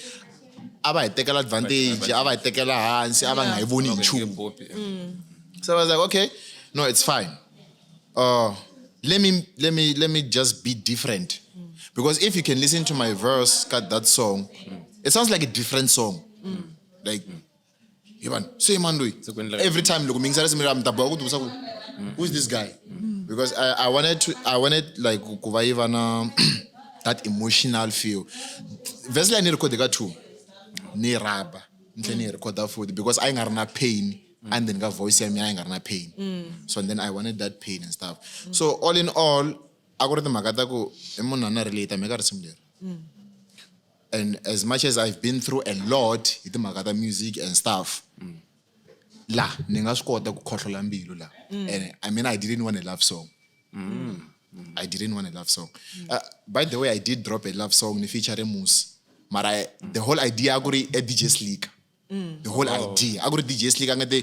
a va hi tekela advantage, a va hi tekela hansi, a va nga hi voni hi nchumu. So I was like, okay, no, it's fine. Let me just be different. Because if you can listen to my verse, cut that song, it sounds like a different song. Like, Ivan, say man, every time look, who's this guy? Because I wanted like kuva Ivana that emotional feel. Verse line record the two, ni raba, ni record that food because I ain't got pain. And then got voice I ain't got pain. So and then I wanted that pain and stuff. So all in all, I got the magata ku emona na relate me ka risimu. And as much as I've been through a lot with the magata music and stuff, la ni nga swi kota ku khohlola mbilu la. And I mean I didn't want a love song. I didn't want a love song. By the way, I did drop a love song ni feature Moose. Mara the whole idea akuri DJ Slick. The whole idea. Akuri DJ Slick angate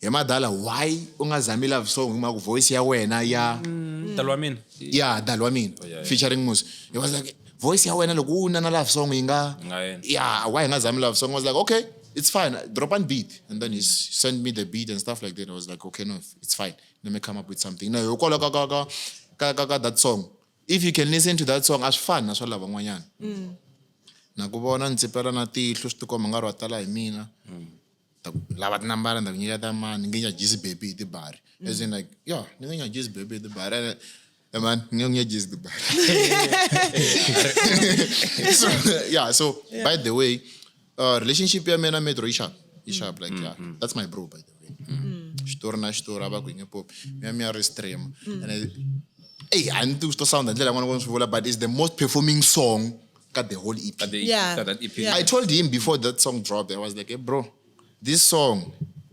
madala why unga zami love song uma ku voice ya wena ya Dalwa mina. Yeah, Dalwa mina featuring Moose. It was like voice ya wena loko una na love song inga. Yeah, why nga zami love song? I was like, okay, it's fine. Drop and beat. And then he sent me the beat and stuff like that. I was like, okay, no, it's fine. Let me come up with something. No, you call that song. If you can listen to that song, as fun as well. Na ku vona ndzi pela na tihlo swi tikomba nga ri wa tala hi mina. Lava tinambara nda ku nyika ta mani nge nyajisi baby hi tibari. As in like, yeah, ni nge nyajisi baby hi tibari. Man, nge nyajisi tibari. So, yeah, so by the way, relationship ya mina Metro i sharp like yeah, that's my bro by the way. Xitori na xitori a va ku hi nge pop. Mina mi ya ri stream. And Ey, a ni tivi swi to sound hi ndlela yin'wana ku swi vula, but it's the most performing song ka the whole EP. Ka the- Yeah. ka that EP. Yeah. I told him before that song dropped, I was like, hey, bro, this song,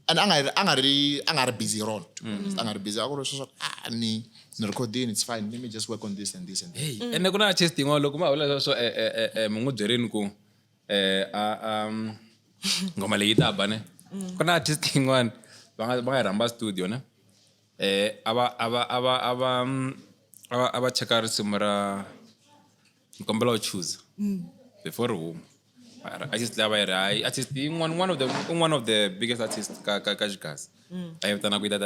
and a nga ri busy rona, to be honest. A nga ri busy. A ku ri sweswo, ah, ni recordini, it's fine. Let me just work on this and this and this. Hey, ene ku na artist yin'wana loko ma vula sweswo mi n'wi byerini ku a nghoma leyi ta ba ne ku na artist yin'wana va nga yi rhamba studio ne a va a va a va a va a va a va cheka risimu ra ni kombela u choose before ri huma. Mara artist leyi a va yi ri hayi artist yin'wana one of the one of the biggest artist ka xigaza a yi vitana ku yi ta a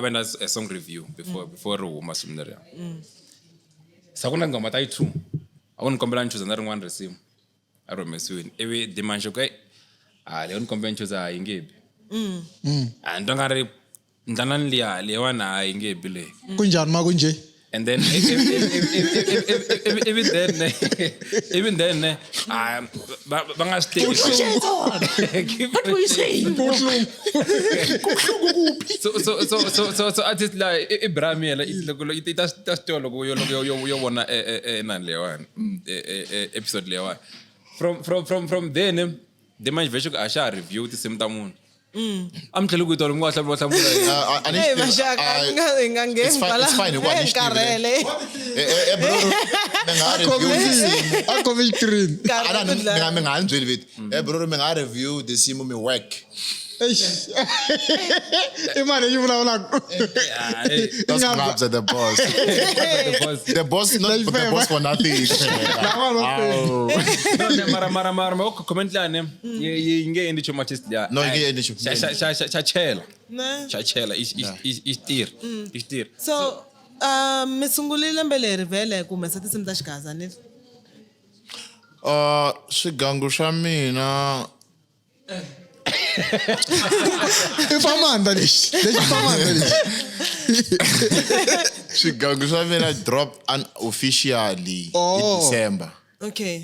va endla a song review before ri huma simu leriya. Sa ku na nghoma ta yi two a ku ni kombela ni chuza na rin'wana risimu a ri humesiwini ivi dimanche ku a leyo ni kombela ni chuza a yi nge bi a ni twa nga ri ndlanani liya leyiwani a yi nge bi leyi. Kunjhani ma kunjhe? And then even then even then va nga swi teki. What were you saying? So artist la i Bram yena i loko i ta ta swi tiva loko yo loko yo vona nani leyiwani episode leyiwani from then Dimanche vhele a xa ha review tinsimu ta munhu a mi tlheli ku tolo mi nga hlamula hlamula. A ni Hey, swi tivi. maxaka, hi nga ngheni It's fine, it's fine, hikuva a ni swi tivi. karhele. Bro, mi nga ha review tinsimu. A khome xikirini. A na, mi nga ha ni byeli vito. Bro, mi nga ha review tinsimu mi work. Eish. I mani yi vulavulaka? That's Ngabza the boss. The boss. The boss, not the boss for nothing. Lava va No, ne, mara ma comment lani yi nge endli nchumu artist liya. No, yi nge endli nchumu. Xa chela. Ne. Xa chela i i xitirhi. I xitirhi. So, mi sungule lembe leri vhele ku humesa tinsimu ta xigaza ni? Swigangu swa mina I famanda lexi. Lexi famanda lexi. Swigangu swa mina dropped unofficially in Oh. December. Okay.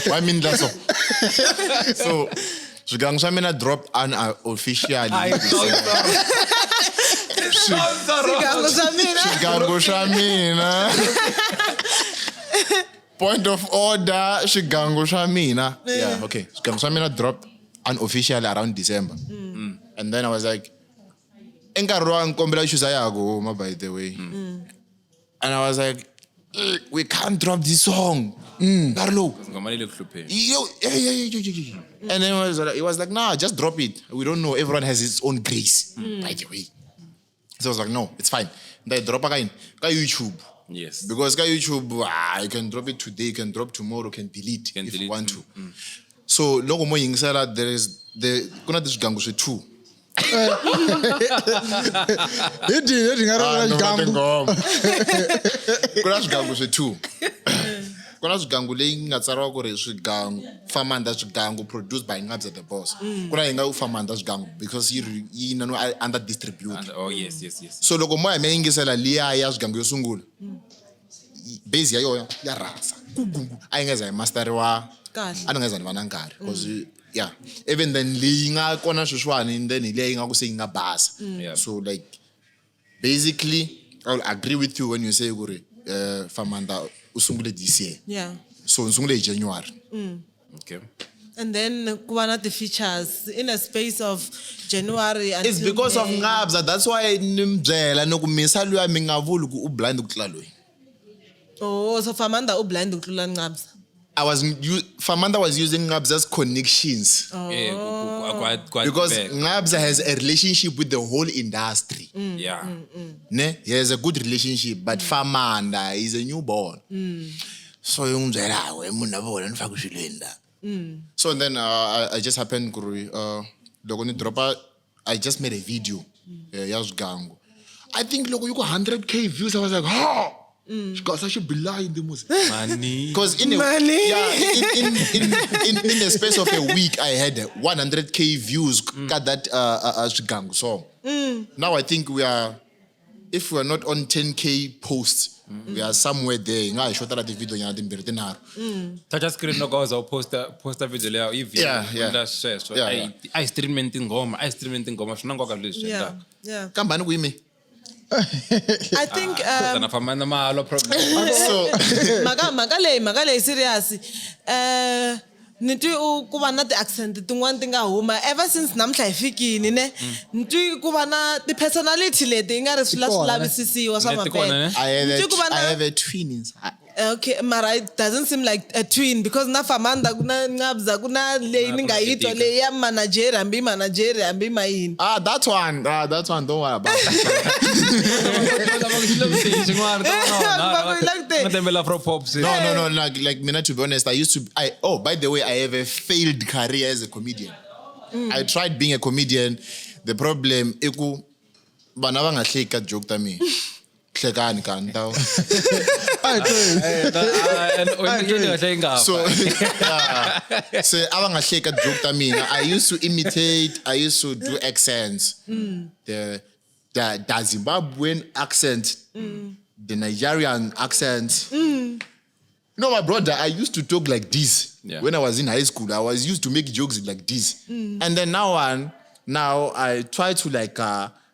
Why mean that so? So swigangu swa mina dropped unofficially in December. Swigangu swa mina. Swigangu swa mina. Point of order, swigangu swa mina. Yeah, okay. Swigangu swa mina dropped unofficially around December. And then I was like, enkarhi lowu a ni kombela chuza ya ha ku huma by the way. And I was like, we can't drop this song. Nkarhi lowu. Nghoma leyi le ku hlupheni. Yo, yeah, yeah, yeah, yeah, yeah, yeah. And then he was like, nah, just drop it. We don't know. Everyone has its own grace, by the way. So I was like, no, it's fine. Then I drop again. Ka YouTube. Yes. Because ka YouTube, you can drop it today, you can drop tomorrow, you can delete Can if delete, you want to. So loko mo yingisela, there is the kuna swigangu swi two. Hi dyi hi nga ri Ah, ra no, xigangu. tingoma. Kuna swigangu swi two. Kuna swigangu leyi nga tsariwa ku ri swigangu Famanda swigangu produced by Ngabza the Boss. Kuna yi nga u Famanda swigangu because yi na no under distribute. And, oh yes. So loko mo ya mi ya yingisela liya ya swigangu yo sungula, base ya yona ya rhasa. Kugungu a yi nga za yi masteriwa. Kahle. A ni nga za ni va na nkarhi because yeah, even then leyi nga kona sweswiwani and then hi leyi nga ku se yi nga basa. Yeah. So like basically I will agree with you when you say ku ri Famanda u sungule this year. Yeah. So ni sungule hi January. Okay. And then ku va na ti-features in a space of January until It's because of May. Ngabza, that's why ni mi byela ni ku misa luya mi nga vuli ku u blind ku tlula loyi. Oh, so Famanda u blind ku tlula Ngabza. Famanda was using Ngabza's connections. Oh. Eh, ku Because back. Ngabza has a relationship with the whole industry. Yeah. Ne? He has a good relationship, but Famanda is a newborn. So yi n'wi byela, "We munhu wa vona ni faka swilweni la." So then I just happened ku ri, loko ni dropa, I just made a video ya swigangu. I think loko yi ku 100K views, I was like, ha! Xigaza xi blind mos. Money. Because Money. in the space of a week, I had 100K views ka that swigangu song. Now I think we are, if we are not on 10K posts, We are somewhere there. Hi nga ha xotela ti-video nyana timbirhi tinharhu. Touch screen loko u za u posta video leya yi video endla sweswo. A hi streameni tinghoma, a hi streameni tinghoma, swi na nkoka leswi endlaka. Kambe a ni ku yimi. I think na famba na mahalo problem. So mhaka leyi serious. Ni twi u ku va na ti-accent tin'wani ti nga huma ever since namuntlha hi fikini ne. Ni twi ku va na ti-personality leti i nga ri swi la swi lavisisiwa swa mampela. I have a twin inside. Okay, mara it doesn't seem like a twin because na Famanda ku na Nqabza ku na leyi ni nga yi twa leyi ya manager hambi manager hambi mayini. That one. That one, don't worry about it. No, like mina, to be honest, I used to by the way, I have a failed career as a comedian. I tried being a comedian. The problem iku vana va nga hleki ka joke ta mina. Hlekani ka ntawo. So so a va nga hleki joke ta mina. I used to imitate, I used to do accents. The Zimbabwean accent, the Nigerian accent. You know, my brother, I used to talk like this. Yeah. When I was in high school, I was used to make jokes like this. And then now I try to like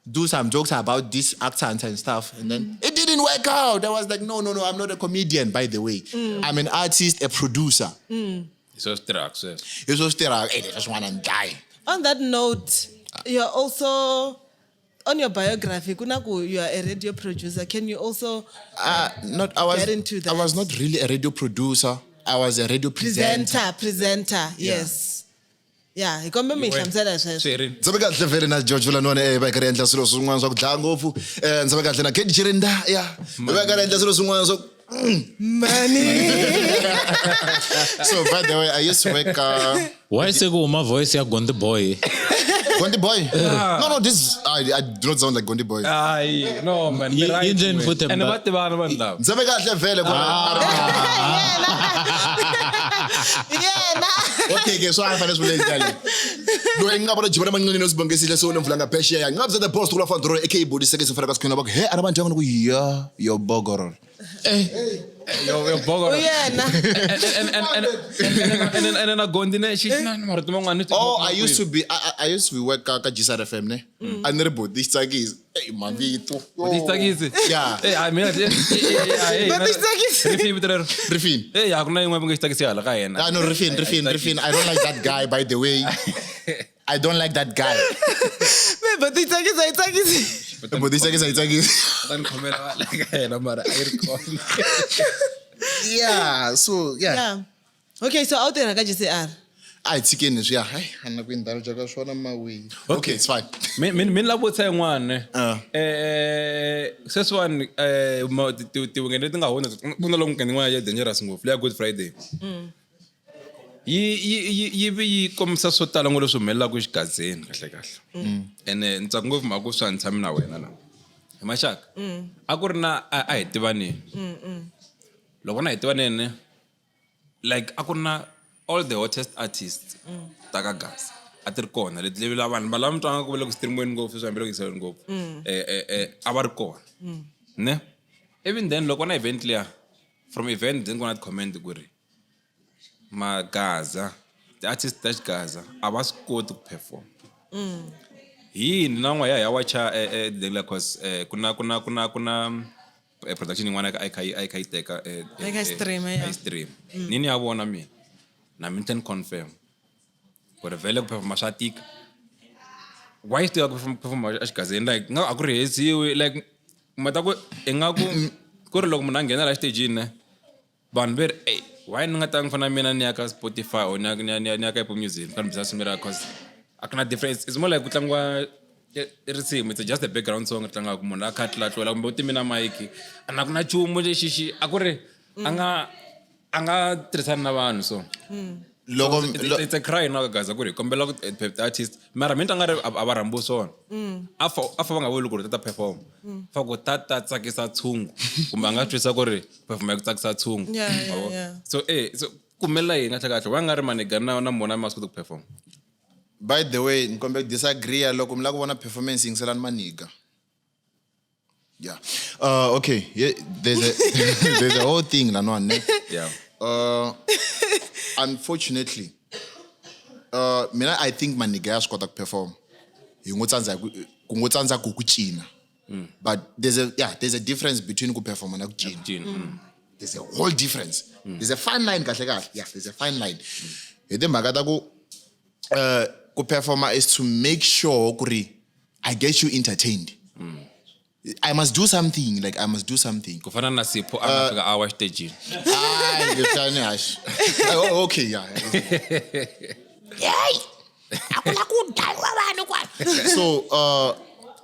do some jokes about this accent and stuff. And then it didn't work out. I was like, no, I'm not a comedian, by the way. I'm an artist, a producer. So it's drugs, yes. It's so drugs. Hey, they just want to die. On that note, you're also, on your biography, Kunaku, you are a radio producer. Can you also get into that? I was not really a radio producer. I was a radio presenter. Presenter, yes. Yeah, hi kombe mi hlamusela sweswo. Ndzi ve kahle vele na George Vulanwana va karhi endla swilo swin'wana swa ku dlaya ngopfu. Ndzi ve kahle na Kate Chirinda, yeah. Va karhi endla swilo swin'wana swa money. So by the way, I used to work why se ku huma voice ya Gondi Boy? Gondi Boy? No, this I do not sound like Gondi Boy. Ay, no man. Yindleni futhi and va tivana vanhu lava. Ndzi ve kahle vele ku Yena. Okay, ke so a fanele swi le loyi nga vona jibana mancinci no sibongesile so nemvula ngaphesheya ngabza the boss kula fandro aka body sekese fana ka sikhona bak he ana bantu ku ya yo bogoror yo bogoror yena and na Gondi ne xi na marito man'wana. Oh, I used to be I used to work ka GSR FM ne a ni ri body xitsakisi hey mavito body xitsakisi yeah hey I mean body xitsakisi Rifin vito rero Rifin hey a ku na yin'wana nge xitsakisi hala ka yena. No, Rifin I don't like that guy, by the way. I don't like that guy. But it's like But it's like Yeah, so yeah. Okay, so out there ka GCR. I tshikeni swi ya. Hayi, a na ku indulge ka swona mawi. Okay, it's fine. Min la vutisa yin'wana. Sweswiwani tiwingene leti nga hundza ku na lomu yin'wana ya dangerous ngopfu leya Good Friday. Yi vi yi kombisa swo tala ngopfu leswi humelelaka exigazeni kahle kahle. Ene ni tsaka ngopfu mhaka ku swi a ni tshami na wena la. Hi maxaka. A ku ri na a hi tivaneni. Loko na hi tivaneni like a ku ri na all the hottest artists ta ka Gaza a ti ri kona leti leyi la vanhu va lava mi twanga ku va le ku streamweni ngopfu sweswi hambi le ku yingiseleni ngopfu. A va ri kona. Ne? Even then loko na event liya from event then ku na comment ku ri Magaza, the artist ta Xigaza a va swi koti ku perform. Yini na n'wa ya wacha the cause ku na production yin'wana a kha yi teka a stream ya stream. Ni ni ya vona mina na mina ni confirm ku ri vhele ku performa swa tika. Why swi tika ku performa exigazeni like nga a ku rehearsiwi like mata ku ingaku ku ri loko munhu a nghena la xitejini ne vanhu ve ri ey why ni nga ta ni fana mina ni ya ka Spotify or ni ya ka Apple Music ni bisa simira cause a ku na difference. It's more like ku tlangiwa risimu, it's just a background song tlangaka munhu a kha tlatlela kumbe u timina mic a na ku na nchumu lexi xi a ku ri a nga tirhisani na vanhu so loko it's a cry na Gaza ku ri kombela ku artist mara mina nga ri a va rhambiwi swona a fa va nga vuli ku ri ta perform fa ku ta tsakisa tshungu kumbe a nga twisa ku ri perform ya ku tsakisa tshungu. So so kumela yini kahle kahle wa nga ri maniga na mona ma swi koti ku perform. By the way, ni kombe disagree loko mi lava ku vona performance yingiselani maniga. Yeah. Okay. Yeah, there's a there's a whole thing lanoa ne. Yeah. Unfortunately, mina I think maniga ya swi kota ku perform. Hi ngo tsandza ku ku ngo tsandza ku ku cina. But there's a yeah, there's a difference between ku perform na ku cina. Cina. There's a whole difference. There's a fine line kahle kahle. Yeah, there's a fine line. Hi timhaka ta ku ku performer is to make sure ku ri I get you entertained. I must do something, like I must do something. Ku fana na Sipho a nga fika a wa xitejini. Hayi, leswiyani haxi. Oh, okay, yeah. So,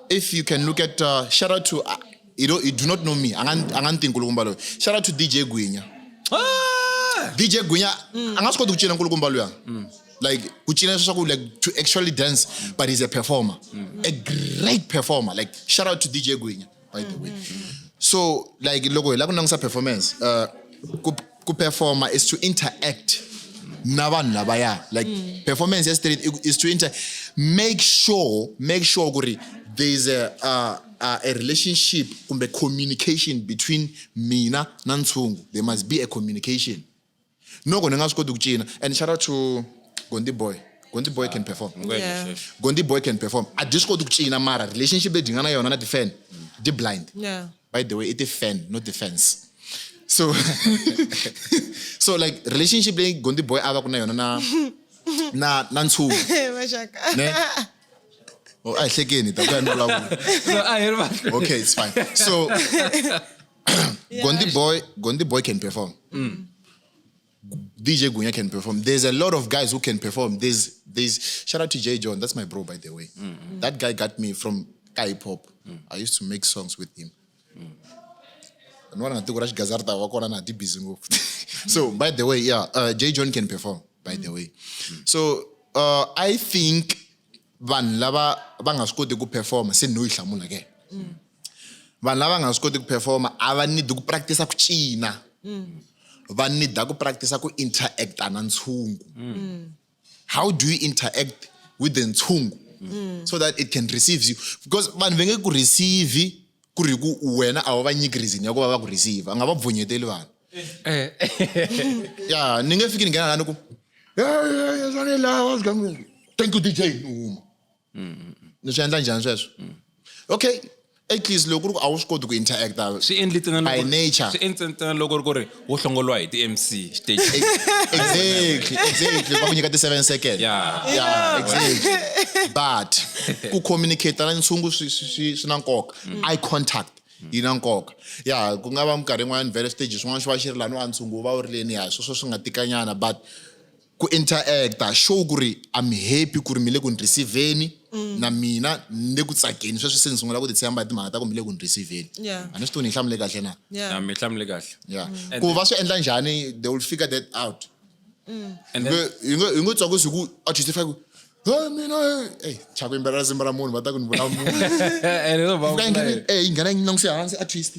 if you can look at shout out to you know, you do not know me. A nga ni tivi nkulukumba loyi. Shout out to DJ Gwinya. DJ Gwinya a nga swi koti ku cina nkulukumba luya. Like ku cina leswaku like to actually dance, but he's a performer. A great performer. Like shout out to DJ Gwinya, by the way. So like loko hi lava ku langutisa performance, ku performer is to interact na vanhu lavaya. Like performance ya street is to make sure ku ri there's a relationship kumbe communication between mina na ntshungu. There must be a communication. Noko ni nga swi koti ku cina. And shout out to Gondi Boy. Gondi Boy can perform. Yeah. Gondi Boy can perform. A dyi swi koti ku cina mara relationship leyi nga na yona na ti-fan, di blind. Yeah. By the way, it is fan, not the fans. So, so like relationship leyi Gondi Boy a va ku na yona na na ntshungu. Maxaka. Ne? Oh, a hi hlekeni, ta ku ya ni vulavula. No, a hi ri mahlweni. Okay, it's fine. So, Gondi Boy can perform. DJ Gunya can perform. There's a lot of guys who can perform. There's shout out to Jay John. That's my bro, by the way. That guy got me from hip hop. I used to make songs with him. So, by the way, yeah, Jay John can perform, by the way. So, I think vanhu lava va nga swi koti ku perform se no yi hlamula ke. Vanhu lava nga swi koti ku perform a va need ku practice ku cina. Va need ku practice ku interact na ntshungu. How do you interact with the ntshungu so that it can receive you? Because vanhu va nge ku receive ku ri ku wena a wu va nyiki reason ya ku va va ku receive. A nga va bvunyeteli vanhu. Yeah, ni nge fiki ni nghena la ni ku, thank you DJ. Ni huma. Ni swi endla njhani sweswo? Okay, at least loko ku ri ku a wu swi koti ku interact Swi endli ntsena loko by nature. Swi endli ntsena loko ri ku ri wo hlongoliwa hi ti-MC stage. Exactly, exactly. Va ku nyika ti-7 seconds. Yeah. Yeah, exactly. But ku communicate na ntshungu swi na nkoka. Eye contact yi na nkoka. Yeah, ku nga va minkarhi yin'wanyana vhele stage swin'wana swi va xi ri lani wa ntshungu wu va wu ri leni, ya sweswo swi nga tikanyana, but ku interacta show ku ri I'm happy ku ri mi le ku ni receiveni na mina ni le ku tsakeni. Sweswi se ni sungula ku ti tshemba hi timhaka ta ku mi le ku ni receiveni. Yeah. A ni swi tivi ni yi hlamule kahle na? Yeah. Na mi hlamule kahle. Yeah. And Ku va swi endla njhani, they will figure that out. And then Hi ngo tsakisi hi ku artist yi fika ku, hey, mina, hey, chava ku yimbelela risimu ra munhu, va ta ku ni vula munhu. And it's about Fika yi nghena, like eh, yi nghena yi langutise hansi artist.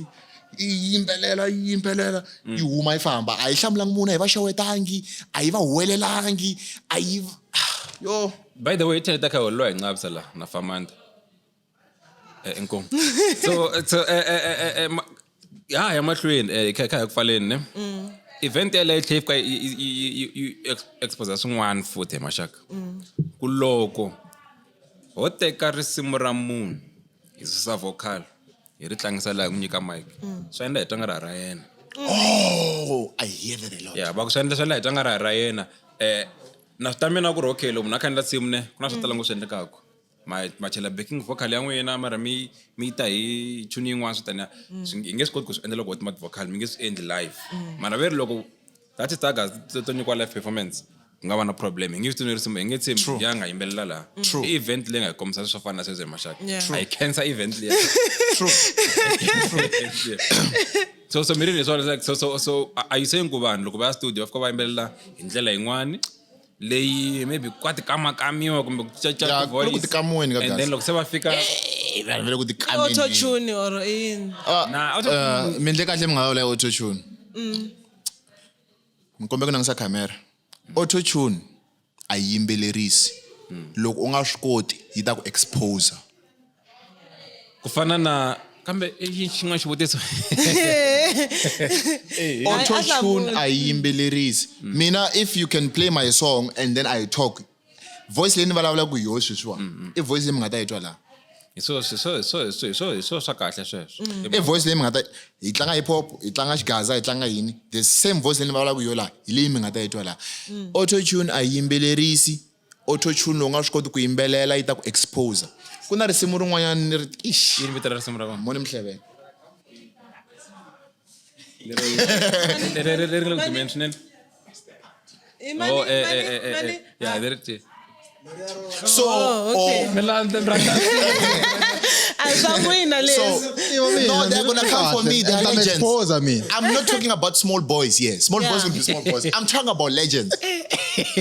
Yi yimbelela, yi yimbelela, yi huma yi famba. A yi hlamulangi munhu, a yi va xewetangi, a yi va huwelelangi, a yi yo. By the way, tlhela ta kha holwa hi Nqabisa la na Famanda. Inkomu. So, so, ha ya mahlweni, kha ya ku pfaleni, ne? Event yaleyo yi tlhela yi fika yi expose swin'wana futhi hi maxaka. Ku loko ho teka risimu ra munhu hi susa vocal hi ri tlangisa laha hi n'wi nyika mic, swi endla hi twa nga ra ra yena. Oh, I hear that a lot. Yeah, va ku swi endla swi endla hi twa nga ra ra yena. Na swi ta mina ku ri okay, loko munhu a kha a endla nsimu ne, ku na swo tala ngopfu swi endlekaka. Ma chela backing vocal ya n'wina, mara mi ta hi tune yin'wana swi taniya. Hi nge swi koti ku swi endla loko ho tima ti-vocal, mi nge swi endli live. Mara ve ri loko that is taga to nyikiwa live performance, ku nga va na problem. Hi nge swi twi risimu, hi nge tshembi ya nga yimbelela laha. I event leyi nga hi kombisa swo fana na sweswo hi maxaka. A hi khensa event liya. True. So, so mi ri leswiwani, like, so, so, so, are you saying ku vanhu loko va ya studio va fika va yimbelela hi ndlela yin'wani leyi maybe kwa tikamakamiwa kumbe ku caca Yeah, ku ri ku ti-voice. tikamiweni ka And then kahle. loko se va fika Eh, vanhu va le ku tikameni. Auto-tune or yini? Na, auto-tune. Mi endle kahle mi nga vulavula hi auto-tune. Mi kombe ku langutisa camera. Auto-tune a yi yimbelerisi. Loko u nga swi koti yi ta ku expose. Ku fana na Kambe i xin'wana xivutiso. Auto A tune hlamuli. a yi yimbelerisi. Mina if you can play my song and then I talk, voice leyi ni vulavulaka hi yona sweswiwa i voice leyi mi nga ta yi twa laha. Hi swo hi swo hi swo hi swo hi swo hi swo swa kahle sweswo. I voice leyi mi nga ta hi tlanga hip hop, hi tlanga xigaza, hi tlanga yini, the same voice leyi ni vulavulaka hi yona laha hi leyi mi nga ta yi twa laha. Auto tune a yi yimbelerisi. Auto tune loko u nga swi koti ku yimbelela yi ta ku expose. Ku na risimu rin'wanyana ni ri ish Yini vito ra risimu ra kona? moni Mhleveni. Leri leri leri nga le ku dumeni swinene. I mani, Oh, eh mani, eh eh mani. eh. Ya, leri ti. So Oh, okay. or- Mi landza mi rhandza. A hi swa n'wina so leswi. no, they're gonna come for me. They're Ta legends. expose mina. I'm not talking about small boys here. Small Yeah. boys will be small boys. I'm talking about legends.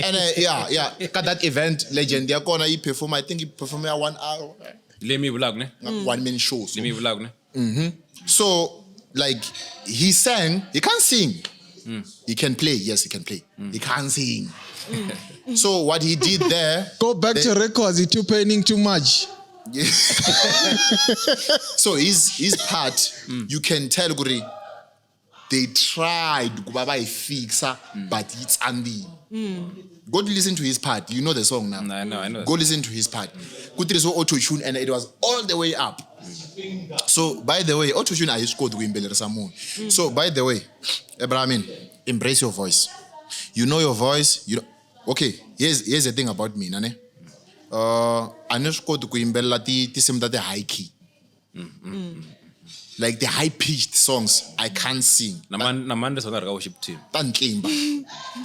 And yeah, yeah. Got that event legend. They're gonna he perform. I think he perform here 1 hour, Leyi mi yi vulaka ne? 1 minute show. So, Leyi mi yi vulaka ne? so like he sang. He can't sing. He can play. Yes, he can play. He can't sing. So what he did there. Go back to records, you too paining too much. So his part, you can tell Guri, they tried ku va va yi fixa, but yi tsandile. Go to listen to his part. You know the song now. I know, I know. Go listen to his part. Ku tirhisiwa auto-tune and it was all the way up. So by the way, auto-tune a yi swi koti ku yimbelerisa munhu. So by the way, Abraham, embrace your voice. You know your voice. You know, okay, here's the thing about mina ne. A ni swi koti ku yimbelela tinsimu ta ti-high key. Like the high pitched songs, I can't sing. Na man na man leswi ri ka worship team. Ta ntlimba.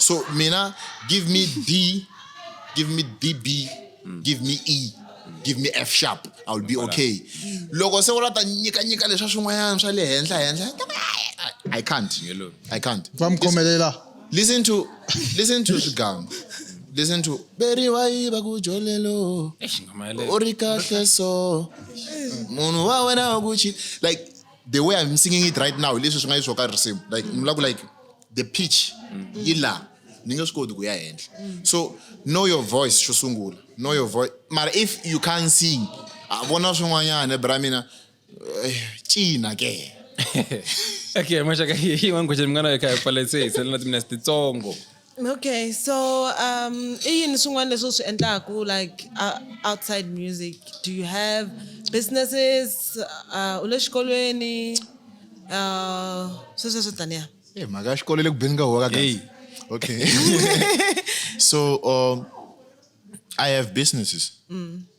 So mina, give me D, give me D B, give me E, give me F sharp, I'll be okay. Loko se u la ta nyika nyika leswa swin'wanyana swa le henhla henhla, I can't. Yellow. I can't. Va mi khomelela. Listen to swigangu. Listen to Beri wa yiva ku jolelo. Eish, ngoma yaleyo. U ri kahle so. Munhu wa wena wa ku cheat. Like the way I'm singing it right now, leswi swi nga yiswo ka risimu. Like ni vula ku like the pitch yi la ni nge swi koti ku ya henhla. So know your voice xo sungula. Know your voice. Mara if you can't sing, a vona swin'wanyana bra mina cina ke. Okay, maxaka hi yin'wana question mi nga na yo kha hi pfala se hi sele na timinetse titsongo. Okay, so i yini swin'wana leswi u swi endlaku like outside music? Do you have businesses? U le xikolweni? Sweswo swo taniya. Eh, mhaka ya xikolo le ku beni ka huwa ka Hey. guys. Okay. So I have businesses.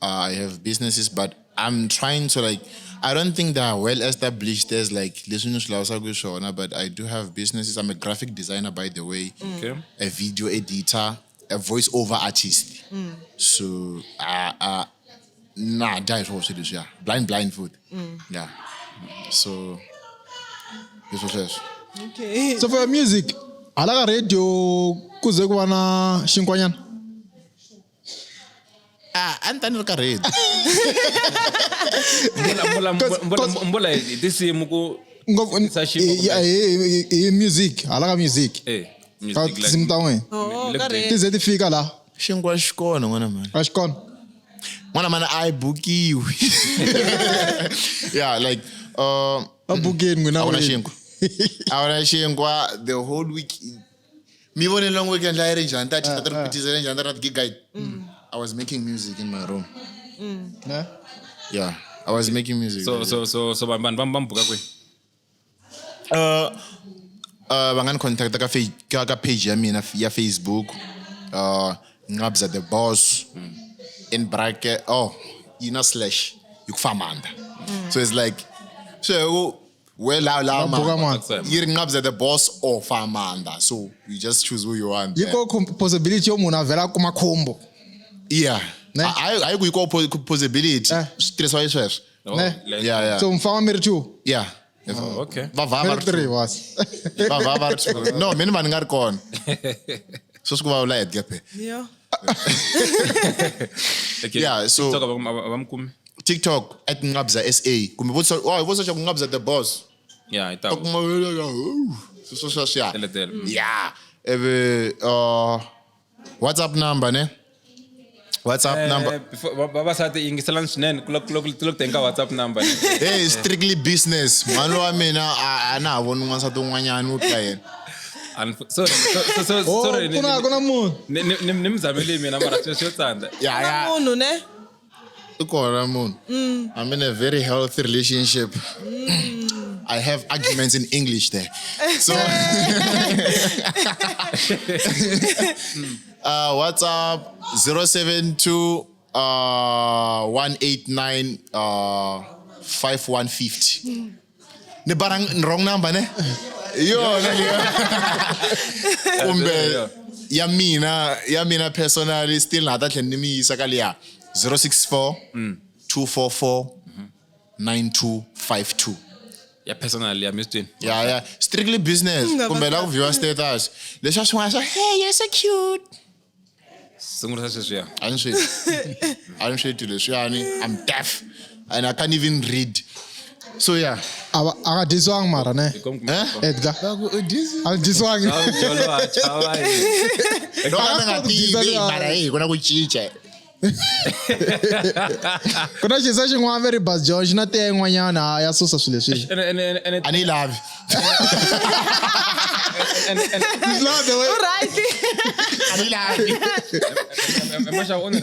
I have businesses, but I'm trying to like, I don't think they are well established as like leswi ni swi lavisaka swona, but I do have businesses. I'm a graphic designer, by the way. Okay. A video editor, a voice-over artist. So, nah, that is also this, yeah. Blind food. Yeah. So, this was this. Okay. So for your music, hala ka radio ku ze ku va na xinkwanyana. Ah, a ni ta ni ri ka radio. Mbula hi tinsimu ku Ngopfu Sa xin'we kumbe- hi music, hala ka music. eh Ka music like tinsimu ta n'wina. Oh, Le ka ku radio. Ti ze ti fika la. Xinkwa xi kona n'wana mhani. A xi kona. N'wana mhani a yi bukiwi. Yeah, like Va bukeni n'wina a ku na wena. xinkwa. A ku na xinkwa the whole week. Mi vone long weekend la yi ri njhani ta ta ri pitizele njhani ta ri gig guide. I was making music in my room. Ne? Yeah, I was making music. So so so so vanhu va va mi buka kwihi? Va nga ni contacta ka ka page ya mina ya Facebook. Ngabza the boss in bracket oh yina slash yi ku famanda. So it's like so well la la Va buka mani. yi ri Ngabza the boss or Famanda. So you just choose who you want. Yi ko possibility yo munhu a vhela a kuma khombo. Yeah. Ne? A yi ku yi ko possibility. Eh. Swi tirhisiwa hi sweswo. Oh, Ne? like- Yeah, yeah. So mi famba mi ri two. Yeah. Oh, okay. Va va Mi va ri ri three two. was. Va va va ri two. No, mina va ni nga ri kona. Sweswi ku vulavula Edgar phela. Yeah. Okay. Yeah, so- TikTok a va mi kumi? TikTok at Ngabza SA. Kumbe vo oh, vo search ku Ngabza the boss. Yeah, hi ta. Ta kuma sweswo sweswo ya. Teletele. Yeah. Eve WhatsApp number ne? WhatsApp number. Before vavasati yingiselani swinene ku loko ku teng ka WhatsApp number. Hey, strictly business. Mhani wa mina a na ha voni n'wansati un'wanyana wo tlula yena. Sorry, so, so, Oh, sorry, ku na ku na munhu. ni mi zamele mina mara sweswo swo tsandza. Ya Na ya. munhu ne? I kona munhu. I'm in a very healthy relationship. I have arguments in English there. So WhatsApp 072 189 5150. Ni barang wrong number ne? Yona leyo. Kumbe ya mina personally still na ta tlhela ni mi yisa ka liya 064 244 9252. Ya personal ya Miss Twin. Yeah. Strictly business. Kumbe la ku viewer status. Leswi swin'wana swa hey, you're so cute. Sungurisa sweswiya. A ni swi a ni swi twi leswiyani. I'm deaf and I can't even read. So yeah. A va a nga dyisiwangi mara ne? Eh? Edgar. A dyisiwangi. Jolo a chava. Loko a ni nga tivi mara hey, ku na ku cinca. Ku na xisa xin'wana ve ri Bas George na tiya yin'wanyana ya susa swilo leswi. Ene A ni yi lavi. Love the way. Right. A ni yi lavi. Maxava u ni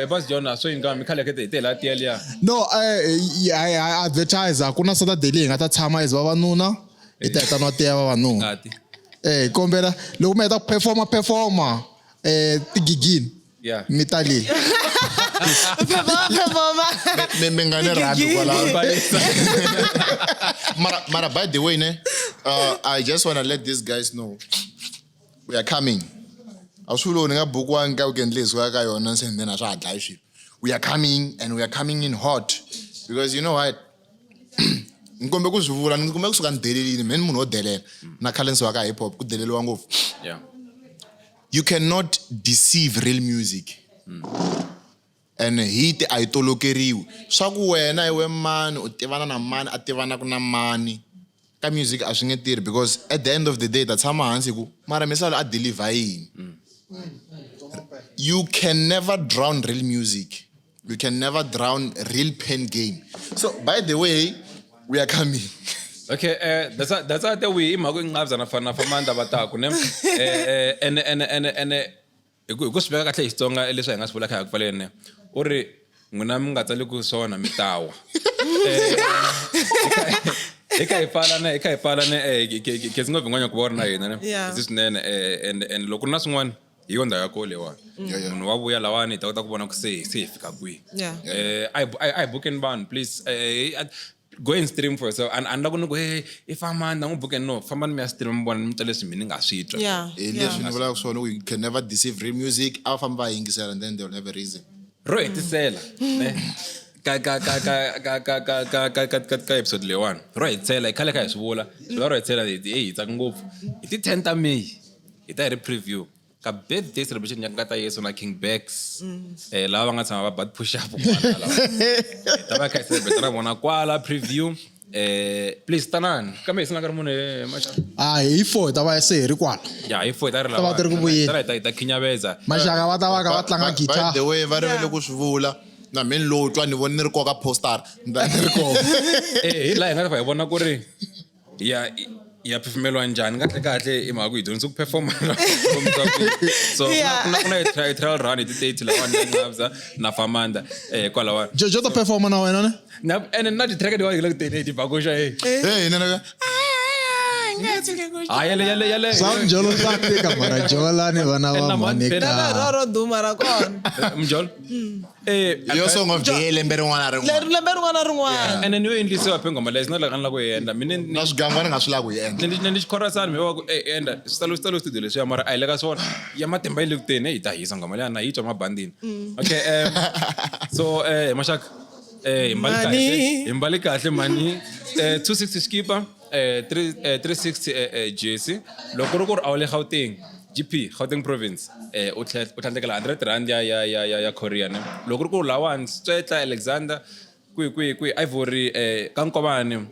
Bas John a swi yini mi khale kete hi te la tiya liya. No, I advertise ku na Saturday leyi hi nga ta tshama as vavanuna hi ta hi ta nwa tiya vavanuna. Ngati. Eh, kombela loko mi heta ku performa tigigini. Yeah. Mi ta le. Performa. Mi nga ni rhambi kwalaho. Mara, by the way, ne, I just want to let these guys know we are coming. A swi vuli ni nga bukiwangi ka weekend leyi sukaka ka yona se and then a swa ha dlayi swilo. We are coming and we are coming in hot because you know what? Ni kombe ku swi vula, ni kombe kusuka ni delelini, me ni munhu wo delela. Na khale ni suka ka hip hop ku deleliwa ngopfu. You cannot deceive real music. And hit a yi tolokeriwi. Swa ku wena hi we mani u tivana na mani a tivanaka na mani ka music a swi nge tirhi because at the end of the day ta tshama hansi ku mara misala a deliver yini. You can never drown real music. You can never drown real pen game. So by the way, we are coming. Okay, that's how the we imhaka inqabza na fana famanda va taku ne ene ene ene ene hi ku swi veka kahle hi Xitsonga leswi hi nga swi vula kha hi ku pfaleni ne u ri n'wina mi nga tsali ku swona mi tawa hi kha hi pfala ne hi kha hi pfala ne khensi ngopfu n'wanya ku va u ri na hina ne hi swinene and loko ku ri na swin'wana hi yo ndhawu ya kona leyiwani. Munhu wa vuya lawani hi ta kota ku vona ku se hi fika kwihi. A hi bukeni vanhu please, go and stream for yourself and ni lava ku ni ku hey i fambani na n'wi bukeni no fambani mi ya stream mi vona mi twa leswi mina ni nga swi twa. Hi leswi ni vulaka swona, you can never deceive real music. A va fambi va yingisela and then they will have a reason. Ro hetisela ne ka ka ka ka ka ka ka ka ka ka ka ka episode leyiwani ro hetisela hi khale kha hi swi vula swi va ro hetisela hi tsaka ngopfu hi ti 10 ta May hi ta hi ri preview ka birthday celebration ya Nkata Yesu na King Bax lava va nga tshama va bat push up kwala lava. Hi ta va kha hi celebrate na vona kwala preview, please tanani kambe hi sina ka ri munhu maxa. Ah, hi 4 hi ta va se hi ri kwala. Ya hi 4 hi ta ri Ta va ti ri ku vuyeni. ta hi ta khinyaveza. Maxaka va ta va ka va tlanga By guitar. the way, va rivele ku swi vula. Na mina lowu twa ni voni ni ri koka poster ni ta ni ri koka. Hi laha hi nga ta fa hi vona ku ri ya phefumeliwa njhani kahle kahle i mhaka ku hi dyondzise ku performa so ku na hi trial run hi ti 30 lawani ya Nqabza na Famanda kwalawani. Jojo ta performa na wena ne? Na ene na ti-track tiwa hi le ku teni hi tibakuxa e. Hey, na Ah, yale yale yale. Swa mjolo swa tika mara jolani vana va And na mhani mhani ka. Ro ro duma ra kona. Mjolo yo song of the year lembe rin'wana na rin'wana. Leri lembe rin'wana na rin'wana. Ene ni yo endlisiwa phe nghoma leyi it's not like a ni lava ku yi endla mina ni Na swigangwana nga swi lavi ku yi endla. Ni xikhorasani mi va ku endla swi talo studio leswiya mara a hi le ka swona ya matimba yi le ku teni hi ta hisa nghoma liya na yi twa mabandini. Okay, so maxaka hi mbali kahle. Mani. Hi mbali kahle mani, 260 skipa, 3 360 jersey. Loko ri ku ri a wu le Gauteng GP Gauteng province u tlhela u tlhandlekela 100 rand ya Korea ne. Loko ri ku lawani Tswetla Alexander kwihi kwihi kwihi Ivory ka Nkovani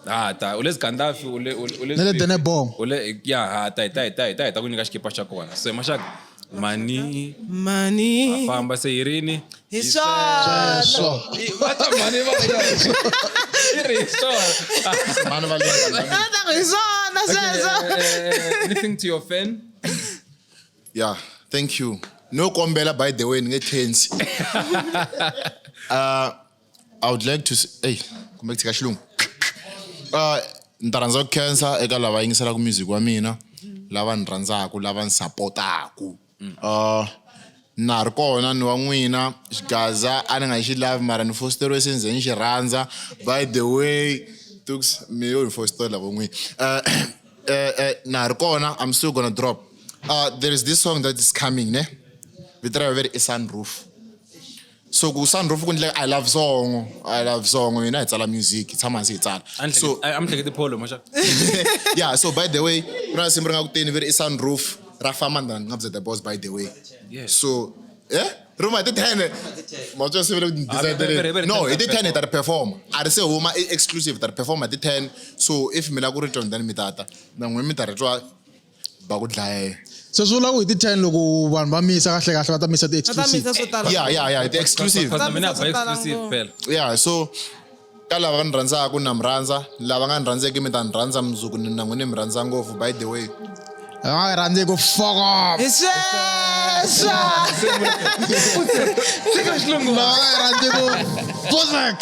hata u le Zgandafi u le Na le Denebong. U le ya hata hi ta hi ta hi ta hi ta ku nyika xikipa xa kona. So maxaka Mani Mani. Famba se hi rini? Hi swona. Sweswo. Mani va yi ri hi swona. Mani va le Hi swona sweswo. Anything to your fan? Yeah, thank you. No kombela, by the way, ni nge khensi. I would like to hey, kumbe ku tshika xilungu. Ni ta rhandza ku khensa eka lava yingiselaka music wa mina, lava ni rhandzaka, lava ni supportaku. Na ha ri kona ni wa n'wina, xigaza a ni nga xi lavi mara ni fosteriwe se ni ze ni xi rhandza. By the way, Tuks, mi yo ni fostela vo n'wina. Na ha ri kona, I'm still gonna drop. There is this song that is coming, ne? Vito ra yona veri i Sunroof. So ku Sunroof ku endleka I love song, I love song, mina hi tsala music, hi tshama hansi hi tsala. So A mi hleketi Polo maxa. Yeah, so by the way, ku na risimu ri nga ku teni veri i Sunroof ra famba na Ngabza the Boss, by the way. Yes. So, Ri huma hi ti 10. Ma twa se vele ku Ah, decide. No, hi ti 10 hi ta ri perform. A ri se huma, i exclusive, ta ri perform hi ti 10. So if mi lava ku ri twa, then mi tata. Na n'wina mi ta ri twa ba ku dlaya. Se swi vula ku hi ti 10 loko vanhu va misa kahle kahle va ta misa ti Va ta exclusive. misa swo tala. Yeah, yeah, yeah, ti exclusive. Because mina ba exclusive phela. Yeah, so ka lava va ni rhandzaka na mi rhandza, lava nga ni rhandzeki mi ta ni rhandza mundzuku ni na n'wina mi rhandza ngopfu, by the way. Va nga rhandzi ku fuck off. Hi sweswo. Lava nga rhandzi ku fuck.